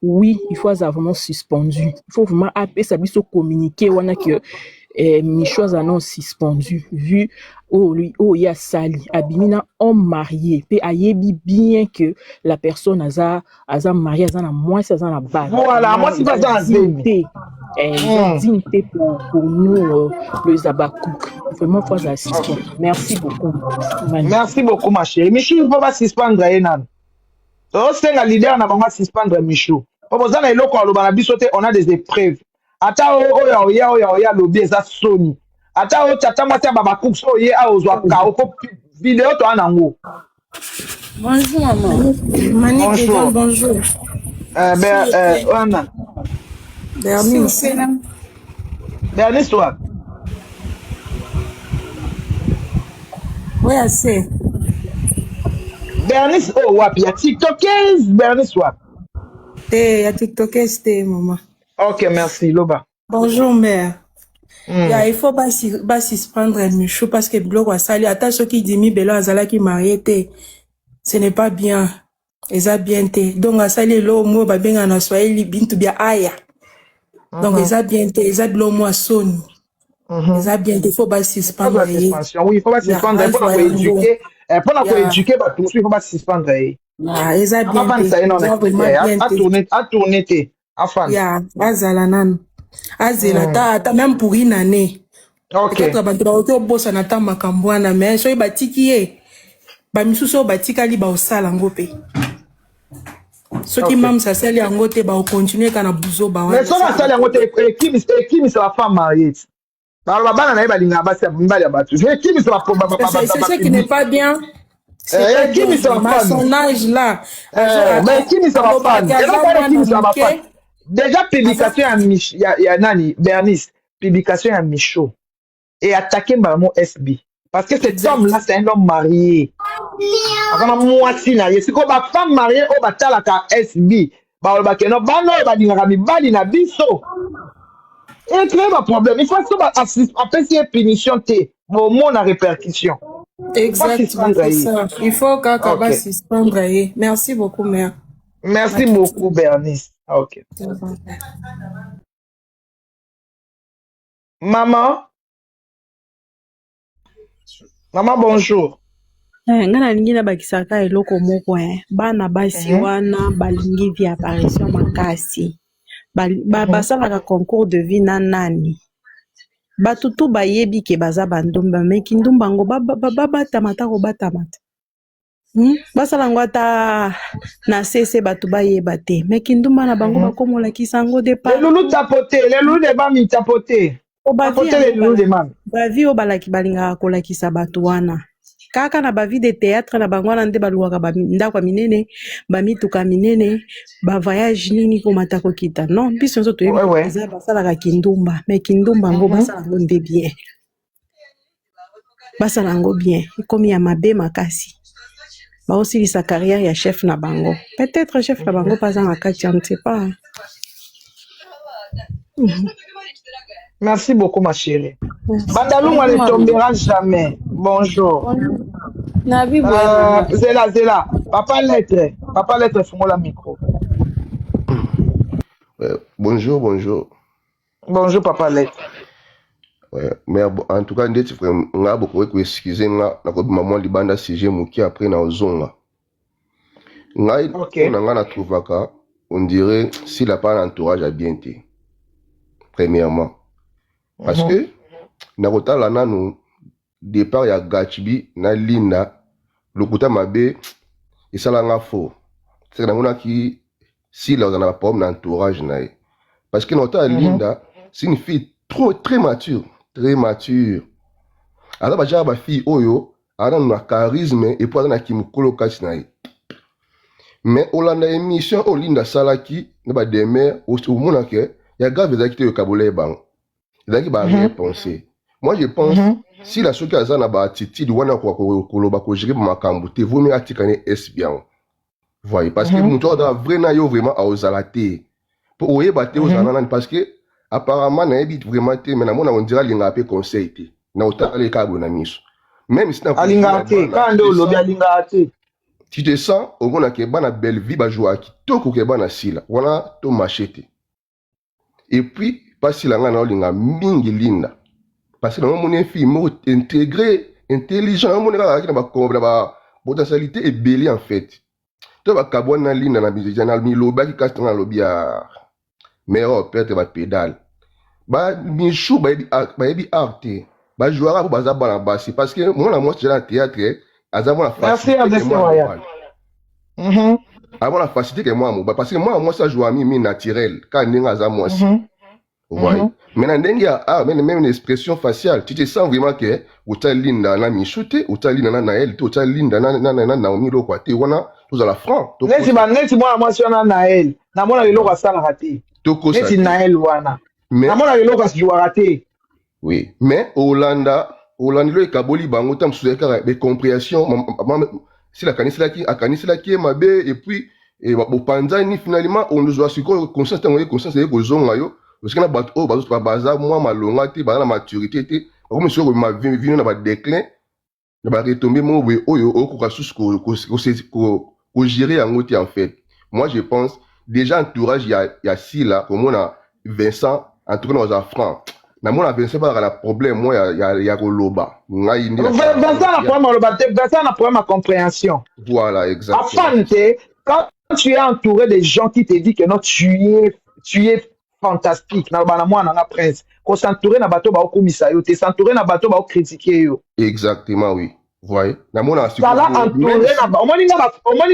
Oui, il faut aza vraiment suspendu, il faut vraiment apesa biso communiqué wana que Micho aza non suspendu vu oyo oyo ye asali, abimi na homme marié mpe ayebi bien que la personne aza marié, aza na mwasi, aza na bana. Voilà, Vraiment mwasi mpe eza aza na digne zemi. te. Eza digne te pour nous, les Abakouk. Vraiment faut aza suspendu. Merci beaucoup Mani. Merci beaucoup ma chérie. Michou, il faut pas suspendre ye nanu. Tosenga leader na bango asuspendre Michou. Po boza na eloko aloba na biso te, on a des épreuves. Ata oyo oyo oya oyo oya alobi eza soni. Ata oyo tata mwasi ya babakouk so oye awa ozwa kao po video toa nango. Bonjour maman. Manick Bonjour. Egan, bonjour. Ben, wana. Bernice. Bernice wapi? Oui, assez. Bernice oyo wapi? Ya tiktokeuse Bernice wapi? Te, ya tiktokeuse te, maman. Ok, merci, loba. Bonjour, mère. Ya, il faut ba suspendre Michou parce que biloko asali, ata soki Dimi Belo azalaki marié te, ce n'est pas bien. Eza bien te. Donc asali eloko moko babengaka na Swahili bintu bya aya. Donc eza bien te, eza biloko mwa soni. Eza bien te, il faut ba suspendre Pas ye. suspension. Oui, il faut pas Ya, suspendre ye mpona azwa yango. koéduquer, mpona Ya. koéduquer bato mosusu, il faut pas suspendre ye. Ya, eza bien te. Avandisa ye nano. Eza vraiment bien te. Atourne te, afanda. Ya, azala nanu. Azela ata même pour une année. Peut-être bato bakoki obosana ata makambo wana, mais soki batiki ye, bamisusu oyo batikali baosala yango mpe soki mams asali yango te, bakocontinue kaka na buzoba wana. Mais soki asali yango te, ekimisa bafemme mariée ti baloba bana na ye balingaka basi ya mibali ya bato, ekimisa. C'est ce qui n'est pas bien. C'est pas bien, Ekimisa vraiment. À bafemme. son âge là, Mais ekimisa alobaki bafemme, aza eloko wana mwana ekimisa moke. bafemme déjà. Publication ya nani, Bernice, publication ya Michaud et attaqué mbala mo SB parce que cet Exact. homme là, c'est un homme marié. Aza na mwasi na ye. Sikoyo ba femme mariée oyo batalaka SB baloba ke no bana oyo balingaka mibali na biso e crée ba problème. Il faut so ba apesi ye punition te, bomona répercussion. Exactement, Suspendre c'est ye. ça. Il faut kaka ba suspendre ye. Merci beaucoup, mère. Merci beaucoup, Bernice. Ok. Maman, maman, bonjour. Eh, nga nalingi nabakisaka eloko moko eh. Bana basi wana balingi vie apparition makasi. Basalaka concours de vie na nani? Bato tu bayebi ke baza bandumba, me kindumba yango babatama ata kobatama te. Basala yango ata na sese, bato bayeba te, me kindumba na bango bakomolakisa yango de Les partout. loulous tapoter, les loulous de mami tapoter. Po ba vie Tapoter les yango loulous de mami. Ba vie oyo balaki balingaka kolakisa bato wana kaka na ba vie de théâtre na bango wana nde balukaka bandako ya minene, bamituka minene, ba voyage nini, komata kokita. Non, biso nyonso toyebi eza basalaka kindumba, mais kindumba yango basala yango nde bien, basala yango bien. Ekomi ya mabe makasi, baosilisa carrière ya chef na bango. Peut-être chef na bango mpe aza na kati, ya ne sais pas. Merci beaucoup, ma chérie. Bandalungwa ne tombera jamais. Bonjour. Nabi boye, mama. Zela, Zela. Papa Lettre. Papa Lettre, fungola micro. Ouais, bonjour, bonjour. Bonjour, Papa Lettre. Ouais, mais bon, en tout cas, ndeti vraiment nga bokoki koexcuse nga nakobima mwa libanda sujet moke, après na ozonga. Ngai mpo na ngai natrouvaka on dirait s'il a pas un entourage ya bien te. Premièrement. Parce que nakotala nanu départ ya Gatchbi na Linda, lokuta mabe esalanga faux. C'est que namonaki Sila aza na problème na entourage na ye. Parce que nakotala Linda, c'est une fille trop très mature, très mature. Aza bajaka ba fille oyo aza nanu na charisme et puis aza na kimokolo kati na ye. Mais olanda émission oyo Linda asalaki na bademer, omona ke ya grave ezalaki te oyo ekabola ye bango. Ezalaki ba arrière-pensée. Moi je pense Sila soki aza na ba attitude wana koloba kogérer makambo te, vaut mieux atika ne SB yango. Voyez, parce que moto aza vrai na yo vraiment aozala te. Po oyeba te ozala na nani, parce que apparemment nayebi vraiment te, mais namona on dirait alingaka mpe conseil te. Na otala kaka boye na miso. Même si na Alingaka te. Kaka nde olobi, alingaka te. Tu te sens omona ke bana Bellevue bajouaka kitoko ke bana Sila wana to marché te. Et puis mpasi na ngai naolinga mingi Linda, parce que namomoni fille moko intégré, intelligent, namomoni kaka azalaki na ba potentialité ebele en fait. To bakabwani na Linda na milobaki kasi ntango nalobi ya meilleur perte bapédale bamichou bayebi art te, bajouaka mpo baza bana basi, parce que mwana mwasi na théâtre aza mwana Merci, facilité ke RDC mwana Royal. mobali, aza facilité ke mwana mobali, parce que mwana mwasi ajouaka mingi naturel kaka ndenge aza mwasi. Voyez. Mais na ndenge ya art, même une expression faciale, tu te sens vraiment que otali Linda na Michou te, otali Linda na Naël te, otali Linda na Naomi Lokwa te. Wana tozala franc. Neti mwana mwasi wana Naël, namona eloko asalaka te. Tokosa Neti te. Naël wana. Mais Namona eloko ajouaka te. Oui, mais olanda olandelo ekaboli bango ta mosusu ezali kaka bacompréhension. Sila akaniselaki ye mabe et puis bopanzani. Finalement ozwa sikoyo conscience, ntango ye conscience eye kozonga yo, parce que na bato oyo baza mwa malonga te, baza na maturité te, bakomi sikoyo kobima vino na badéclin na baretombées moko boye oyo okoka susu kogérer yango te. En fait, moi je pense déjà entourage ya Sila, komona Vincent, en tout cas nakozala franc, namona Vincent bazalaka na problème moko ya koloba. Ngai nde Vincent na problème aloba te, Vincent na problème ya compréhension. Voilà, exactement. Afan te, quand tu es entouré de gens qui te disent que non, tu es fantastique, naloba na mwana nga Prince, kos'entourer na bato baokumisa yo te, s'entourer na bato baocritiquer yo. Exactement, oui, voyez, namona Zala entouré na omoni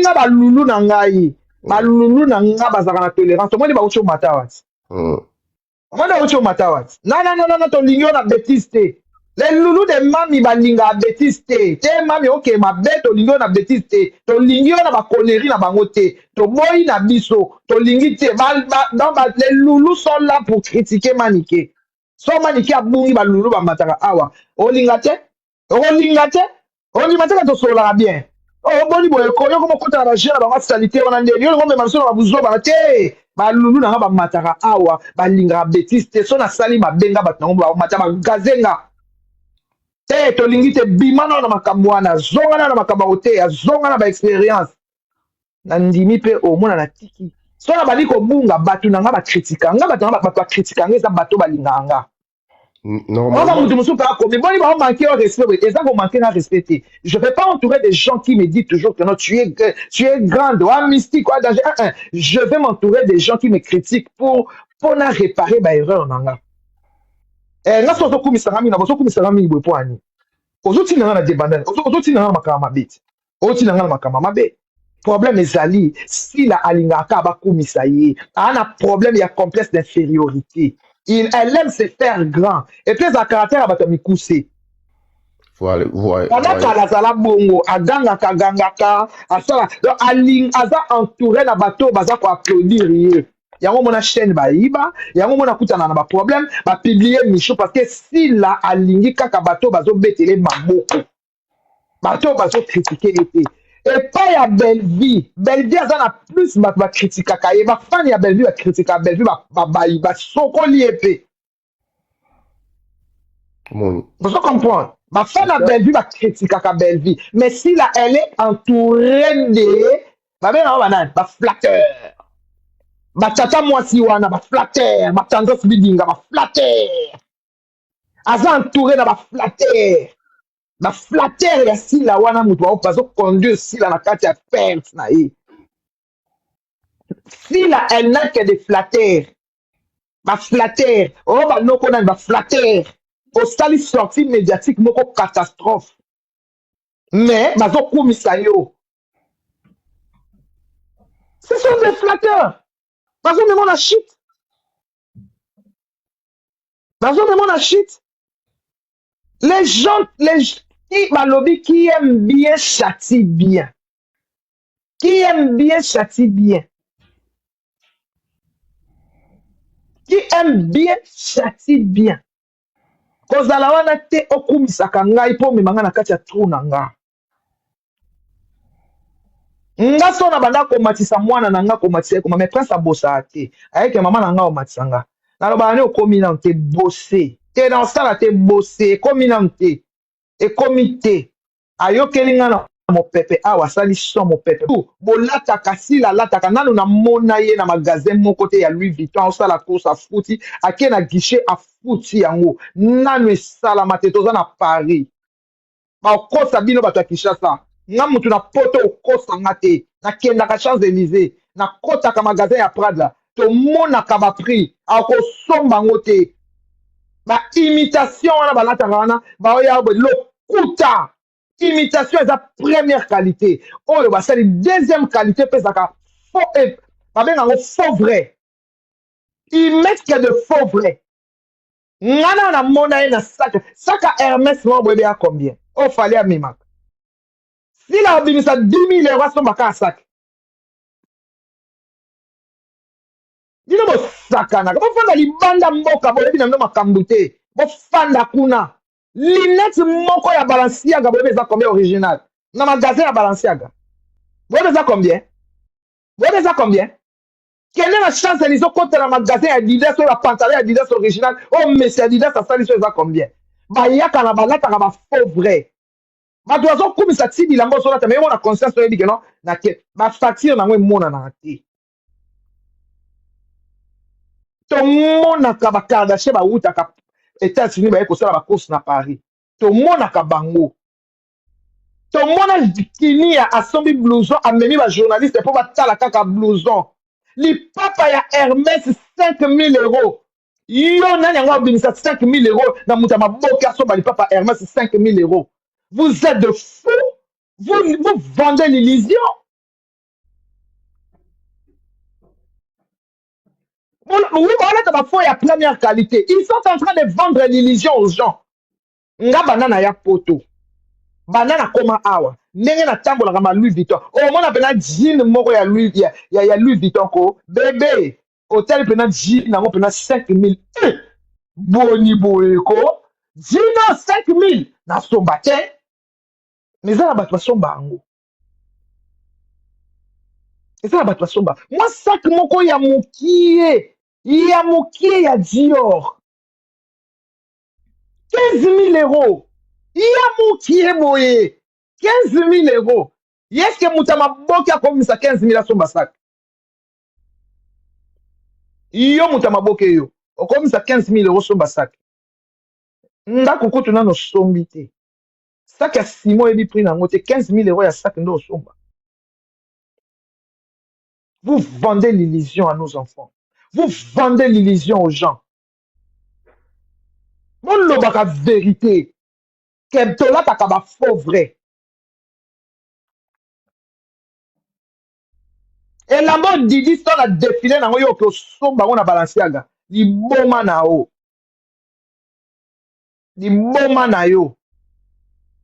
nga balulu na ngai, balulu na nga bazalaka na tolérance. Omoni bauti omata wati, omoni bauti omata wati. Non, non, non, non, tolingi yo na bétise te. Les loulous de mami balingaka bétise te te. Mami oke mabe, tolingi yo na bétise te, tolingi yo na baconneries na bango te, toboyi na biso, tolingi te. Donc les loulous sont là pour critiquer Manike. So Manike abungi, balulu bamataka awa. Olinga te, okolinga te, ondima te ka tosololaka bien. Oh, boni boye ko yo komo kota na ba jeu na bango salite wana nde yo ngo mema biso na ba buzoba te. Ba lulu na nga ba mataka awa, ba lingaka betise te. So na sali mabe nga bato nango ba mata ba gaze nga. Te tolingi te bima na na makambo wana, zonga na na makambo ya koteya, zonga na ba experience. Na ndimi pe omona na tiki. So na bandi kobunga bato na nga ba critika nga, bato na nga bato ba critika nga eza bato balingaka nga. Normalement. Mutu mosusu pe akomi boni ba manquer yo respect boye eza ko manquer nga respect te. Je vais pas entourer des gens qui me disent toujours que non tu es grande, oa mystique, oa danger. Un, un. Je vais m'entourer des gens qui me critiquent pour pona réparer ba erreur na nga. Eh nga so ozokumisa nga mingi na bozokumisa nga mingi boye po ani? Ozotinda nga na debandade, ozotinda nga na makambo mabe te. Ozotinda nga na makambo mabe. Problème ezali Sila alingaka kaka bakumisa ye. Aa na problème ya complexe d'infériorité. Il, elle aime se faire grand. Et puis eza caractère ya bato ya mikuse. Voilà, voilà. Banda kala azala bongo, agangaka gangaka, asala donc aling aza entouré na bato oyo baza ko applaudir ye. Yango mona chaîne bayiba, yango mona kutana na ba problème, ba publier Michou parce que Sila alingi kaka bato oyo bazobetele maboko. Bato oyo bazo critiquer ye te. Epai ya Bellevue, Bellevue aza na plus bato ba critiquaka ye, ba fan ya Bellevue ba critiquaka Bellevue, ba ba basokoli ye pe. Moni. Vous comprenez? Ba fan ya Bellevue ba critiquaka Bellevue, mais Sila elle est entourée de ba bengaka ba nani? Ba flatteurs. Ba tata mwasi wana ba flatteurs, ba tendresse bidinga ba flatteurs. Aza entouré na ba flatteurs. Ba flatteurs ya Sila wana mutu bao bazo conduire Sila na kati ya perte na ye. Sila elle n'a que des flatteurs. Ba flatteurs, oh ba noko nani ba flatteurs. Osali sortie médiatique moko catastrophe. Mais bazo kumisa yo. Ce sont des flatteurs. Bazo mema na shit. Bazo mema na shit. Les gens, les qui balobi qui aime bien châtie bien. Qui aime bien châtie bien. Qui aime bien châtie bien. Kozala wana te okumisaka ngai mpo omema ngai na kati ya trou na nga. Nga so na banda komatisa mwana na nga komatisa ye koma mais prince abosaka te. Ayeke mama na nga omatisa nga. Nalobaka ne okomi nanu te bose. Te na osala te bose ekomi nanu te. Ekomi te. Ayokeli nga na mopepe awa asali son mopepe. Bolataka sila alataka nanu na mona ye na magasin moko te ya Louis Vuitton osala course afuti ake na guichet afuti yango nanu esalama te toza na Paris. Bakosa bino bato ya Kinshasa. Nga mutu na poto okosa nga te. Nakendaka Champs Elysees, nakotaka magasin ya Prada, tomonaka ba prix, akosomba yango te. Ba imitation wana balataka wana, baoya boye lokuta. Imitation eza première qualité. Oyo basali deuxième qualité pe ezalaka faux et babenga yango faux vrai. Ils mettent que de faux vrai. Nga na na mona ye na sac sac ya Hermès moko boyebi ya combien oyo Fally amemaka Sila abimisa 10000 euros asomba kaka sac bino bosakanaka bofanda libanda mboka boyebi na bino makambo te bofanda kuna lunette moko ya Balenciaga boyebi eza combien original na magasin ya Balenciaga boyebi eza combien boyebi eza combien Kende na Champs Elysees okota na magasin ya Adidas oyo ba pantalon ya Adidas original oyo Messi Adidas asali so eza combien? Bayaka na balataka ba faux vrai. Bato bazokumisa ti bilamba ozolata mais yo mona conscience oyebi ke non na ke ba facture nango emonanaka te. Tomonaka ba Kardashian bawutaka États-Unis baye kosala ba course na Paris. Tomonaka bango. Tomona Kinia asombi blouson amemi ba journaliste po batala kaka blouson. Lipapa ya Hermès 5000 euros. Yo nani yango abimisa 5000 euros na moto ya maboke asomba lipapa Hermès 5000 euros. Vous êtes de fous. Vous, vous vendez l'illusion. Oui, balata ba faux ya première qualité. Ils sont en train de vendre l'illusion aux gens. Nga banda na ya poto banda na koma awa ndenge na tambolaka ma Louis Vuitton omona pena jean moko ya Louis ya, ya, ya Louis Vuitton ko bebe otali pena jean yango pena 5000 eh, boni boye ko jean 5000 nasomba te mais eza na bato basomba yango. Eza na bato basomba mwa sac moko ya mokie ya mokie ya Dior 15000 euros ya mokie boye 15000 euros. Yeske moto ya maboke akomisa 15000 asomba sac? Yo moto ya maboke yo okomisa 15000 euros somba sac? Ndako kutu nano osombi te, sac ya simo oyebi prix na yango te, 15000 euros ya sac nde osomba? Vous vendez l'illusion à nos enfants. Vous vendez l'illusion aux gens. Bolobaka vérité. Ke tolataka ba faux vrai. Elamba oyo Didi Stone a défilé nango yo oke osomba yango na Balenciaga. Liboma na yo. Liboma na yo.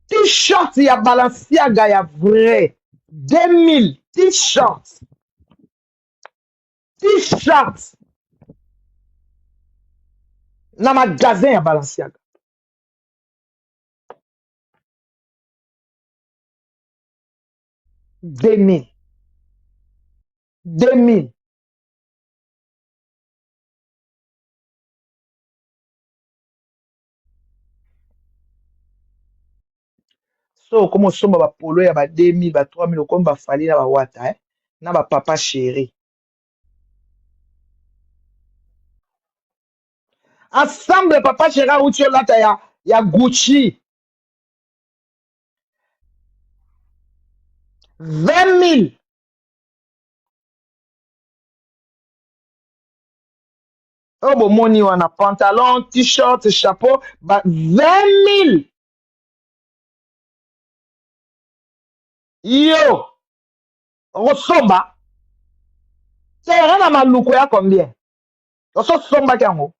T-shirt ya Balenciaga ya vrai 2000 t-shirt. T-shirt na magasin ya Balenciaga. 2000 2000 So okoma osomba ba polo ya ba 2000 ba 3000 okomi ba Fally na ba Wata eh? Na ba papa chéri. Ensemble papa chéri awuti olata ya, ya Gucci 20000. Oyo bomoni wana pantalon, t-shirt, chapeau ba 20000. Yo okosomba terrain na maluku ya combien? Ososombaki yango?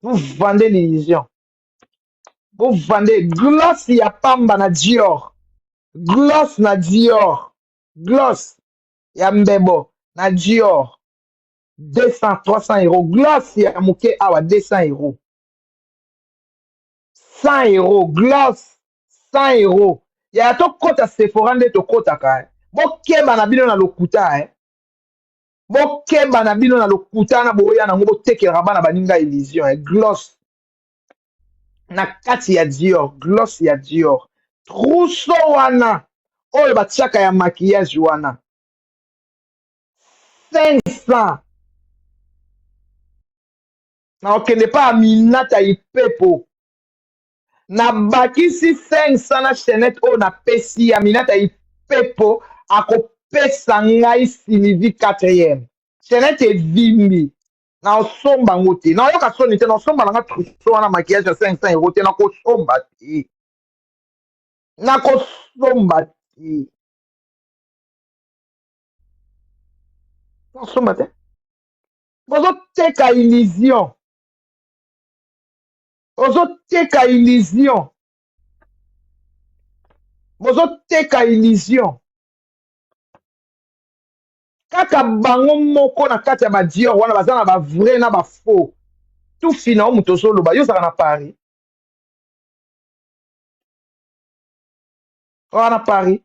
Vous vendez l'illusion. Vous vendez gloss ya pamba na Dior. Gloss na Dior. Gloss ya mbebo na Dior. 200 300 euros. Gloss ya moke awa 200 euros. 100 euros. Gloss 100 euros. Ya tokota Sephora nde tokotaka. Eh. Bokeba na bino na lokuta eh. Bokeba na bino na lokuta na boya nango botekelaka bana baninga illusion eh. Gloss na kati ya Dior, gloss ya Dior. Trousseau wana oyo batiaka ya maquillage wana 500. Na okende pa Aminata Ipepo nabakisi 500 na chaînette oyo napesi Aminata Ipepo akopesa ngai Sylvie 4e chaînette evimbi na osomba yango te, nayoka soni te, nasomba nanga trousseau wana maquillage ya 500 euros te, nakosomba te, nakosomba te, nakosomba te. Bozoteka illusion, ozoteka illusion, bozoteka illusion. Kaka bango moko na kati ya ba Dior wana baza na ba vrai na ba faux. Tufi na yo moto ozoloba, yo ozalaka na Paris? Ozalaka na Paris?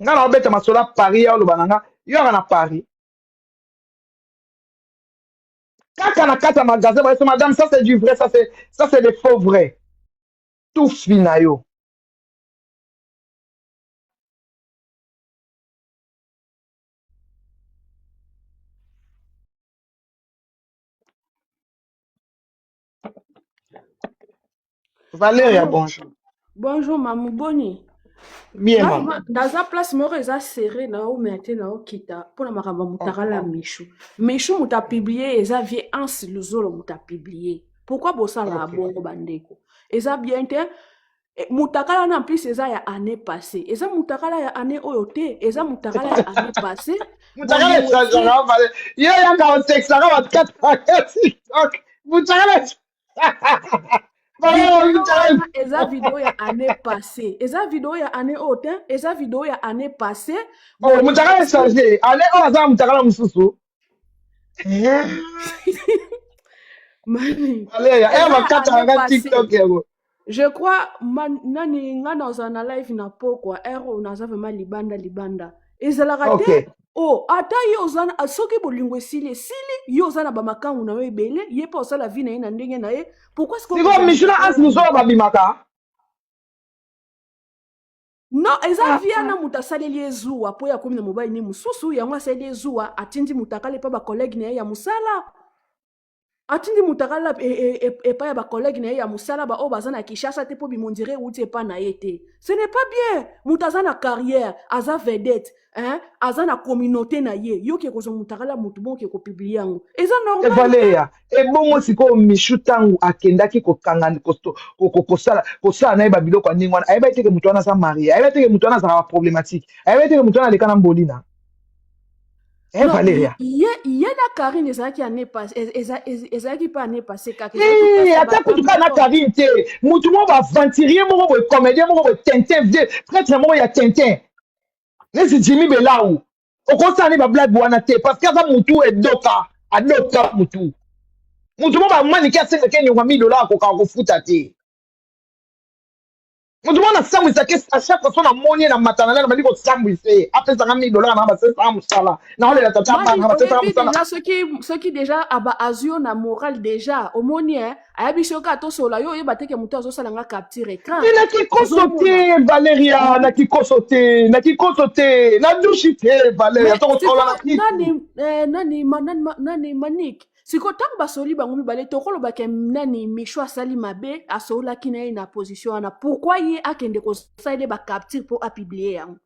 Nga na obeta masolo ya Paris ya oloba na nga, yo ozalaka na Paris? Kaka na kati ya magasin ba madame, ça c'est du vrai, ça c'est ça c'est des faux vrais. Tufi na yo. Valeria, Maman, bonjour. bonjour mamu boni. Bien, Nga maman. vraiment naza place moko eza serré na omea te na okita mpona makambo ya mutakala ya Michou. Michou moto apublie eza vie Hans Luzolo moto apublie. Pourquoi bosalaka Ok. bongo bandeko? Eza bien te. Mutakala wana en plus eza ya année passée. Eza mutakala ya année oyo te, eza mutakala ya année passée. Mutakala Bolingo te. echangeaka vale. Yo yaka osekisaka bato kaka TikTok. Mutakala Valeria, Video mutakala. wana eza video ya année passée. Eza video ya année oyo te, eza video ya année passée. Oh, Bolingo mutakala te. echange. Année oyo aza mutakala mosusu. Mani, Valeria, eza eh ya bakataka année nga passée. TikTok yango. Je crois ma, nani nga nazala na live na pokwa heure oyo naza vraiment libanda libanda ezalaka te Ok. oh ata ye oza na- soki bolingo esili esili yo oza na bamakangu na yo ebele ye mpe osala vie na ye na ndenge na ye pourquoi est-ce que Sikoyo okozala Michou na motakala Hans ya Luzolo moto babimaka. Non, eza via na moto asaleli ye zuwa mpo ye akomi na mobali ne mosusu yango asaleli ye zuwa atindi motakala epa bakolege na ye ya mosala atindi motakala epai ya bakolege na ye ya mosala baoyo baza na Kinshasa te mpo bimondire euti epai na ye te. Ce n'est pas bien. Moto aza na carrière, aza vedette, hein? Aza na communauté na ye. Yo ke kozwa motakala moto bongo ke kopublier yango. Eza normal te. Valeria, ebongo sikoyo Michou tangu akendaki kokanga kosala kosala na ye ba biloko ya ndenge wana ayebaki te ke moto wana aza marie, ayebaki te ke moto wana azalaka ba problématique, ayebaki te ke moto wana aleka na mbolina. Eh Non, Valeria. ye ye na Karine ezalaki année passée, ezalaki pas année passée kaka, ezalaki Eh, presque ata ba kutu kaka na moko. Karine te mutu moko baaventurier moko boye comédien moko boye tintin vieux prêtre moko ya tintin neti Jimmy Belau okosala ne bablague wana te parce que aza mutu edoka adoka mutu mutu moko bamanike asengaki eniongo ya 1000 dollar akokaka kofuta te moto moko nasambwisaki à chaque fois so namoni ye na matana na nabandi kosambwisa ye apesanga 1000 dollar na basesanga mosala naolela tata Mani, bana basesanga oyebi mosala deja soki soki deja aba azwi yo na moral deja omoni eh, ayebi soki atosola yo oyeba te ke moto azosala nga capture écran te na kikoso ozomona te valeria na kikoso te na kikoso te na dushi te valeria mais tokosolola na sikoyo kiti nani eh, nani ma, nani, ma, nani manik sikoyo ntango basoli bango mibale tokoloba ke nani Micho asali mabe asololaki na ye na position wana pourquoi ye akende kosalela bacapture mpo apublier yango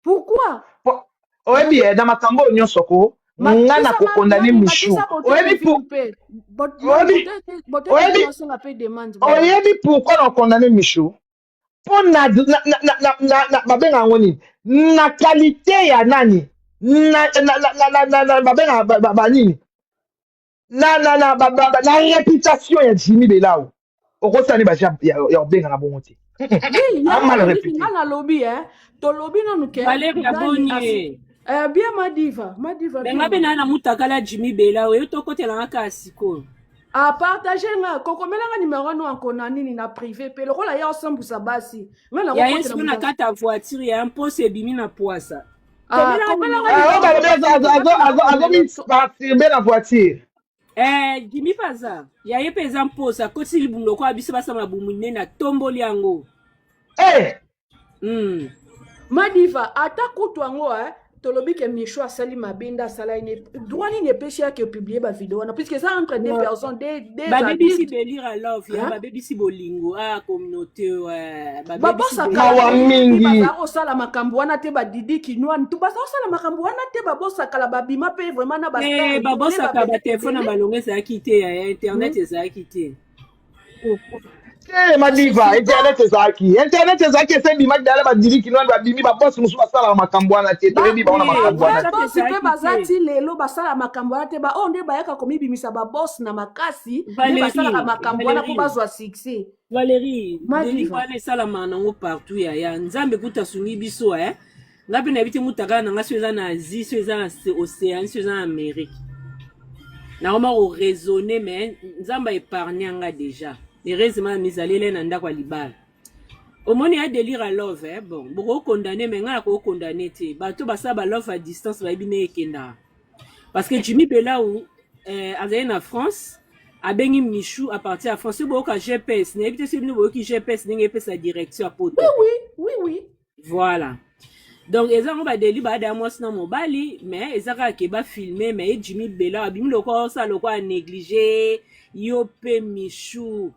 pourquoi Po- oyebi eh, na makambo oyo nyonso ko nga matisa nakokondane nani Michou matisa bote oyebi revue pour mpe oyebi bote oyebi revue nasenga mpe demande wana oyebi pourquoi nakokondane Michou mpo na, na, na, na, na, na, na babenga yango nini na qualité ya nani na, na, na, na, na, na, na babenga ba, ba, ba nini na, na, na, ba, ba, ba, na réputation ya Jimmy Belau okosala ni baja ya, ya kobengana bongo te oui a yango mal nalobi réputé nga nalobi eh tolobi nanu ke Valeria nani boni asi ye. eh, bien madiva madiva Me bien nga mpe mama naa na mutakala Jimmy Bela oyo tokotelanga kaka sikoyo. apartage nga kokomelanga numero no anko na nini na privé mpe lokola ye osambusa basi nga Ya ye nakokotela sikoyo na moto kati ya voiture ya mposo ebimi na pwasa. ah, Komelanga komelanga numero Ah, oyo numero balobi na privé nga mpe nakomela azomimasturbe na voiture Eh, Jimmy mpe aza. Ya ye mpe eza mposo akotisi libumu lokola biso basala mabumu minene atomboli yango. Eh, Madiva ata kutu yango eh, tolobi ke Micho asali mabe nde asala ye ne droit nini epesi yake publier bavideo wana puisque eza entre deux Ouais. personnes deux, deux babebisi adultes délire à love ya hein? babebisi bolingo ah communauté ouais babebisi babosaka mawa bolingo bayebi mingi bazala kosala makambo wana te badidi kinwani tu bazala kosala makambo wana te babosakala babima mpe vraiment na bastar Eh, ebele babosaka babeti batelefone na ebele balongo ezalaki te ya internet Hmm. ezalaki te te madiva internet ezalaki internet ezalaki ese ebimaki dala badili kinwani babimi babosi mosusu basalaka makambo wana te toyebi bango na te makambo wana whatsapp te babosi mpe ezalaki baza te ti lelo basala makambo wana te baoyo nde bayaka komibimisa babosi na makasi nde basalaka valérie makambo wana mpo valérie bazwa succès valérie deli madiva wana esalamaka nango partout yaya nzambe kuta asungi biso eh nga mpe nayebi te mutakala na nga so eza na asie so eza na océanie so eza na amérique nakoma koraisonne mais nzambe aépargne nga déjà heureusement na mizalele na ndako ya libala omoni ya délire ya love eh? bon bokokondane mais ngai nakokondane te bato basala balove à distance bayebi ndenge ekendaka parce que Jimmy Belau eh, azali na France abengi Michou à partir ya France soki boyoka GPS nayebi te soki bino boyoki GPS ndenge epesa direction ya poto oui oui oui voilà donc eza yango badeli baada ya mwasi na mobali mais eza kaka ke bafilme mais ye Jimmy Belau abimi lokola osala lokola néglige yo mpe Michou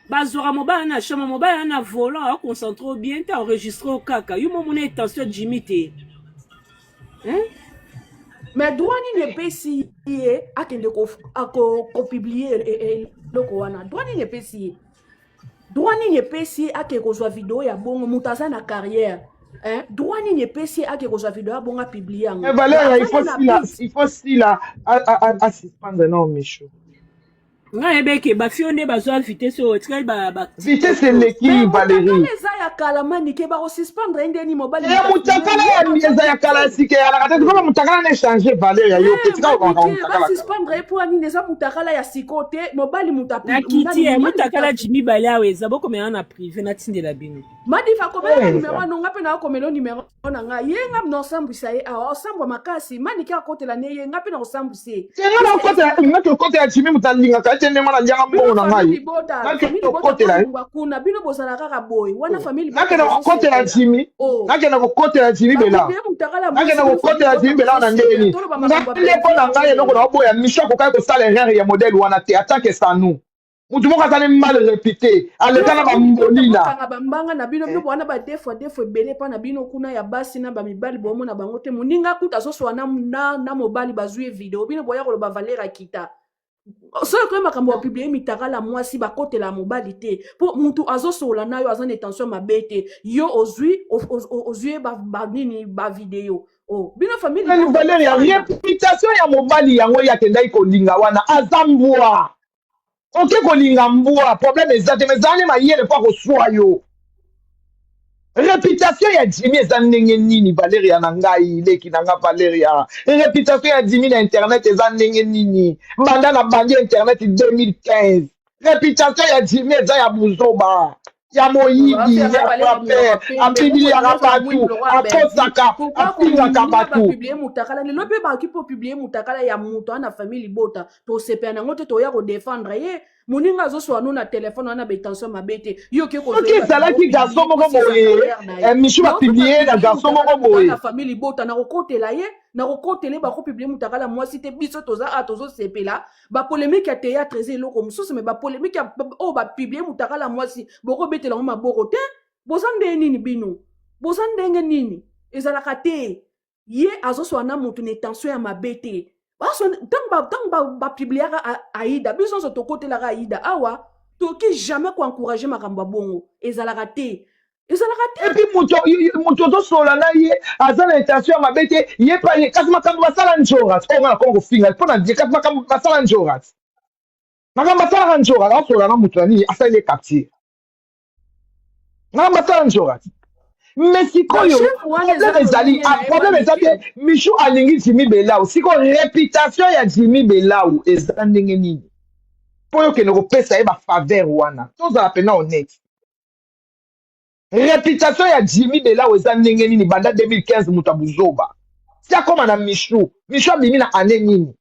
bazwaka mobali na chambre mobali na volant aconcentre o bien te enregistre o kaka yo momona intention ya Jimmy te hein? Mais droit nini epesi ye akende kopublier eloko wana droit nini epesi ye droit nini epesi ye ake kozwa video ya bongo moto aza na carrière hein? Droit nini epesi ye ake kozwa video ya bongo apublier yango Mais Valéria, il faut aza na Sila, but il faut Sila à, à, à, à suspendre non Michou. Nga yebeke ba fio nde bazwa vitesse oyo etikali ba ba Vitesse eleki Mais Valérie. mutakala eza ya kala manike bako suspendre ye ndeni mobali Ya mutakala ya eza ya kala ya sika eyalaka te tokoma mutakala na echange valeur ya yo pe tika kokanga manike mutakala kala. basuspendre ye mpo ya nini eza mutakala ya siko te mobali moto api- na kiti nani ya mobali moto mutakala api- Jimmy Bale awa eza bokomela na privé natindela bino. Madifa komela Eh, numero no nga mpe nakomela numero na nga ye nga nosambwisa ye awa osambwa makasi manike akotela ne ye nga mpe nakosambwisa ye Te nga nakotela nga tokotela Jimmy moto alingaka ye te ndenge wana alianga bino mbongo na famille ngai. libota Nake famille libota kokotela ye. bolingwa kuna bino bozala kaka boye wana famille libota Nakende kokotela bozosepela Jimmy. o Nakende kokotela Jimmy Bela. bapublie mutakala Nakende mwasi bino famille kokotela libota Jimmy Bela na ndenge bozosepela nini? toloba Ngai makambo ya nde mpo bellevue na ngai eloko lelo naoboya Michou akokaki kosala erreur ya modèle wana te attaque Sanu. Mutu moko azali mal repute bino aleka na famille libota bambolina. bokanga bambanga na bino bino bowana ba defo defo ebele epa na bino kuna ya basi na bamibali bomona bango te moninga kuta azoswa na, na, na mobali bazwi ye video bino boya koloba valere akita soki okoyi makambo ya publie mitakala mwasi bakotela mobali te mpo mutu azosolola na yo aza na intention mabe te yo ozwi ozwi ye banini ba bavideo oh, bino famille libota Valeria, bofanda reputation ya mobali yango ye akendaki kolinga wana aza mbwa. Oke kolinga mbwa, problème eza te, mais zala nde mayele mpo akoswa yo. Reputation ya Jimmy eza ndenge nini Valeria na ngai, leki na nga Valeria. Reputation ya Jimmy na internet eza ndenge nini? Banda na bandi internet 2015. Reputation ya Jimmy eza ya buzoba, ya moyibi, affaire ya valere frappeur, minoko pembe apibiliaka bongo nyonso na batu, mwindu lokola Bellevue akosaka, pourquoi afingaka komoninga batu. bapublie mutakala lelo mpe bakoki mpo publie mutakala ya moto ana famille libota tosepela nango te toya kodefendre ye moninga azoswa no na telefone wana baintention mabe te yo oke kozwa Soki ye bavideo ezalaki publie garçon moko osisa boye, carrière na ye eh, Michou naoki bapublie na bapublie garçon mutakala moko moto boye. ana famille libota nakokotela ye nakokotela ye bakopublie mutakala mwasi te biso toza a tozosepela bapolemike ya théâtre eza eloko mosusu me bapolemike oyo bapublie mutakala mwasi bokobetela yango maboko te boza ndenge nini bino boza ndenge nini ezalaka te ye azoswa na moto na intention ya mabe te ntango bapubliaka aida biso nyonso tokotelaka aida awa toki jamais koencourage makambo ya bongo ezalaka te ezalaka te epuis moto moto ozosolola na ye aza na intention ya mabe te ye pa ye kasi makambo basala njoras oyo nga na kongo kofinga mpo na die kasi makambo basala njoras makambo basalaka njoras azosolola na moto na nini asali ye capture makambo basala njoras mais sikoyo chef wana eza problème ezali lolenge na ah, ye problème eza manike te Michou alingi Jimmy Belau sikoyo réputation ya Jimmy Belau eza ndenge nini mpo yo okende kopesa ye bafaveur wana tozala mpena honnête Reputation ya Jimmy Belawu eza ndenge nini banda 2015 moto ya buzoba ti akoma na Michou Michou abimi na annee nini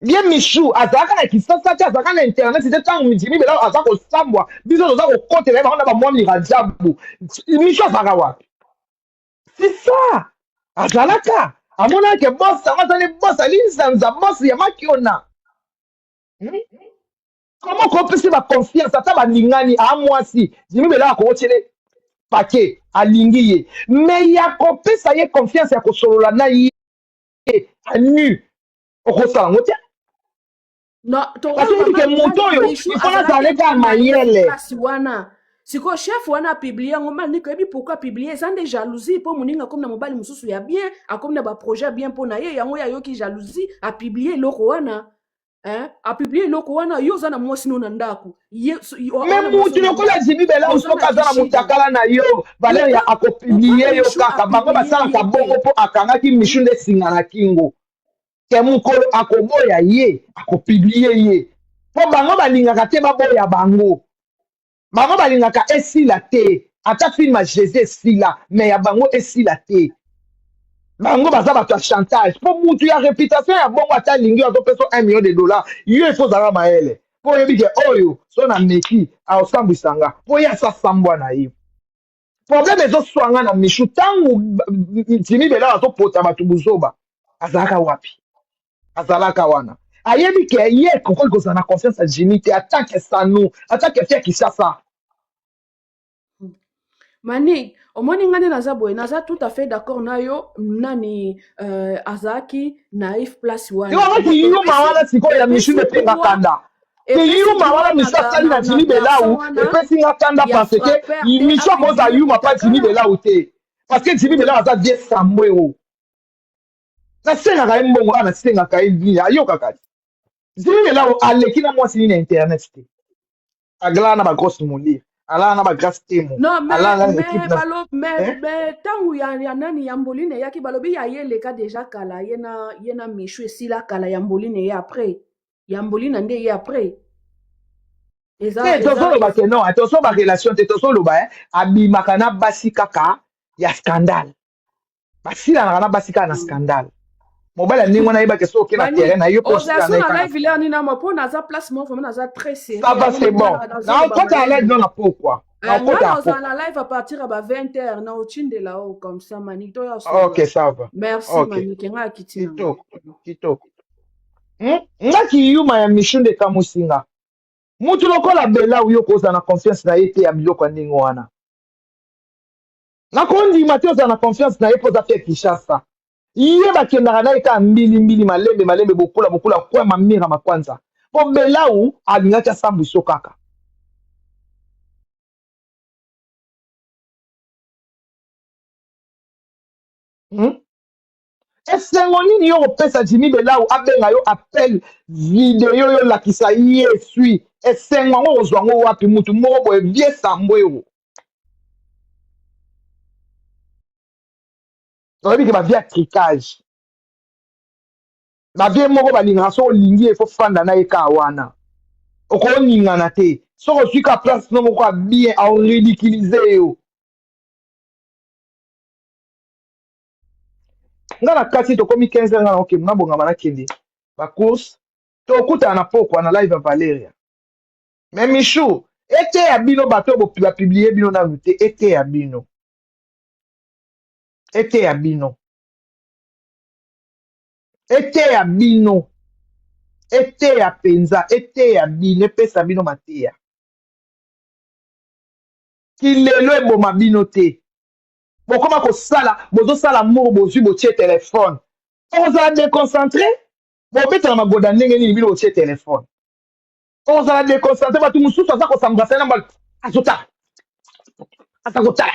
ye Michou azalaka na Kisasa te azalaka na internet te ntango Jimmy Belawu aza kosambwa biso toza kokotela ye bango na ba Mwami Rajabu Michou azalaka wapi c'est ça azalaka amonaka ke boss yango azali boss alinzanza boss ya makiona hmm? Comment kopesi ba confiance ata balingani a mwasi Jimmy Bela akotiele paquet alingi ye mais ya kopesa ye confiance ya kosolola na ye a nu okosala yango te parce que ke moto oyo il faut nazala ne kaka mayele wana sikoyo chef wana apublie yango malika oyebi pourquoi apublie eza nde jalousie mpo moninga akomi na mobali mosusu ya bien akomi na baprojet ya bien mpo na ye yango ye ayoki jalousie apublie eloko wana hein apublie eloko wana yo oza na mwasi no na ndako ye me mutu lokola Jimmy Belawu soki aza na mutakala na yo Valeria akopublie yo kaka bango basalaka bongo mpo akangaki Michou nde singa na kingo ke mokolo akoboya ye akopublie ye mpo bango balingaka te baboya bango Bango balingaka esila te ata film ya Jesus esila mais ya bango esila te bango baza bato ya chantage po mutu ya reputation ya bongo ata alingi yo azopesa 1 million de dollars yo il faut ozalaka mayele po oyebi ke oyo so na meki aosambwisa nga po ye asasambwa na ye problème ezoswa nga na Michou ntango Jimmy Belawu azopota bato buzoba azalaka wapi azalaka wana ayebi ke ye ekoki kozala na confiance ya Jimmy te atake Sanu atake fia Kinshasa Manik, omoni nga nde naza boye naza tout à fait d'accord na yo nani euh, azalaki naïf place wana yo ki yuma wana sikoyo ya Michou nde penga kanda kiyuma wana Michou asali na Jimmy Belawu epesi nga kanda parce que Michou akozala yuma pa Jimmy Belawu te parce que Jimmy Belawu aza vieux sambwero nasengaka ye mbongo awa nasengaka ye nini ayokaka te. Jimmy Belawu aleki na mwasi nini na internet te. Aglala na ba grosse moulire, alala na ba grace temo, Non, mais, alala na mais, équipe na balo, mais, hein? mais, tango ya, ya nani ya mboline eyaki balobi ya ye eleka deja kala ye na ye na Michou esila kala ya mboline ye après ya mbolina nde ye après eza Te eza tozoloba ke non, tozoloba relation te, tozoloba eh, abimaka na basi kaka ya scandale. Basilanaka na basi kaka na scandale. Mobali ya ndenge wana ayebaka soki oke na Mani, terrain na yo mpe ozala osila so na ye na kaka live lere nini ama mpo naza place moko vraiment naza très serré Ça va, yango c'est bon. nazoloba Nakota na live malembe no na pokwa. Eh, nga Nakota na nazala pokwa. na live à partir ya ba 20 heures na otindela oyo comme ça manike toya osolola Ok, ça va. merci Ok. manike nga akiti na nga Kitoko. Kitoko. Nga kiyuma ya Michou nde ekamwisi nga. Mutu lokola Belau yo kozala na confiance na ye te ya biloko ya ndenge wana. Nakondima te ozala na confiance na ye mpo oza pe ya Kinshasa. Ye bakendaka na ye kaka mbili mbili malembe malembe bokula bokula coin mamira makwanza. Mpo Belau alingaki asambwiso kaka. Esengo nini yo kopesa Jimmy Belau abenga yo appel video yo lakisa ye esui esengo yango okozwa yango wapi mutu moko boye vie sambwero oyebi ke ba vie ya tricage ba vie moko balingaka soki olingi ye fo fanda na ye kaka wana okoningana te soki ozwi ka place no moko ya bien au ridiculiser yo nga na kati tokomi 15 heures nga na okende nabongama nakende ba course tokutana na pokwa na live ya Valeria mais Michou eteya bino bato oyo bapublie bino nanu te eteya bino eteya bino eteya bino eteya mpenza eteya bino epesa bino mateya kilelo eboma bino te bokoma kosala bozosala amour bozwi botie telefone okozala deconcentre bobetana magoda ndenge nini bino botie telefone okozala deconcentre bato mosusu aza kosambrase na mbala azotala aza kotala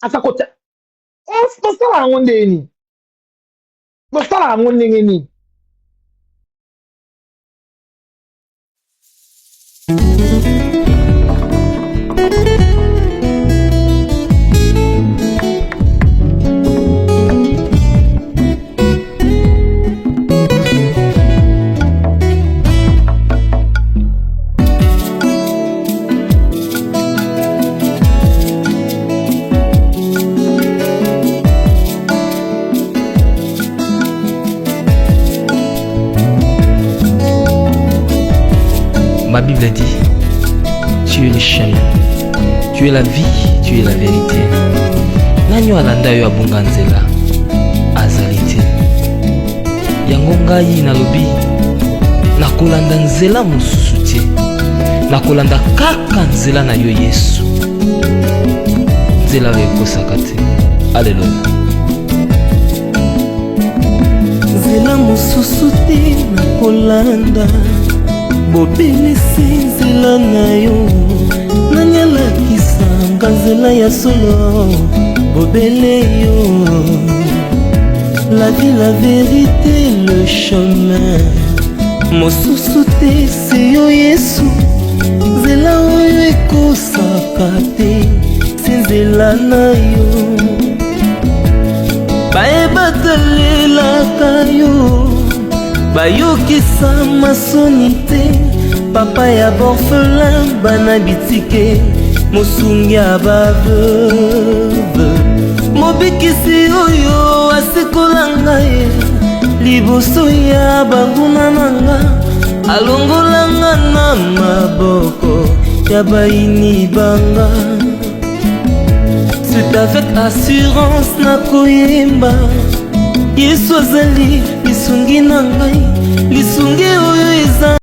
aza kotala bosala yango ndenge nini bosala yango ndenge nini Ma Bible dit, tu es le chemin, tu es la vie, tu es la vérité. Nani oyo alanda yo abunga nzela azali te. Yango ngai nalobi, nakolanda nzela mosusu te, nakolanda kaka nzela na yo Yesu, nzela oyo ekosaka te. Aleluya. Nzela mosusu te nakolanda, bobele se nzela na yo. Nani alakisa nga nzela ya solo, bobele yo. La vie, la vérité, le chemin, mosusu te se yo Yesu. Nzela oyo ekosaka te, se nzela na yo. Baye batalelaka yo bayokisa masoni te, papa ya borphelin, bana bitike, mosungi ya baveuve, mobikisi oyo asekola ngai liboso ya banguna na nga, alongola nga na maboko ya bayini banga. C'est avec assurance nakoyemba Yesu azali lisungi na ngai, lisungi oyo eza.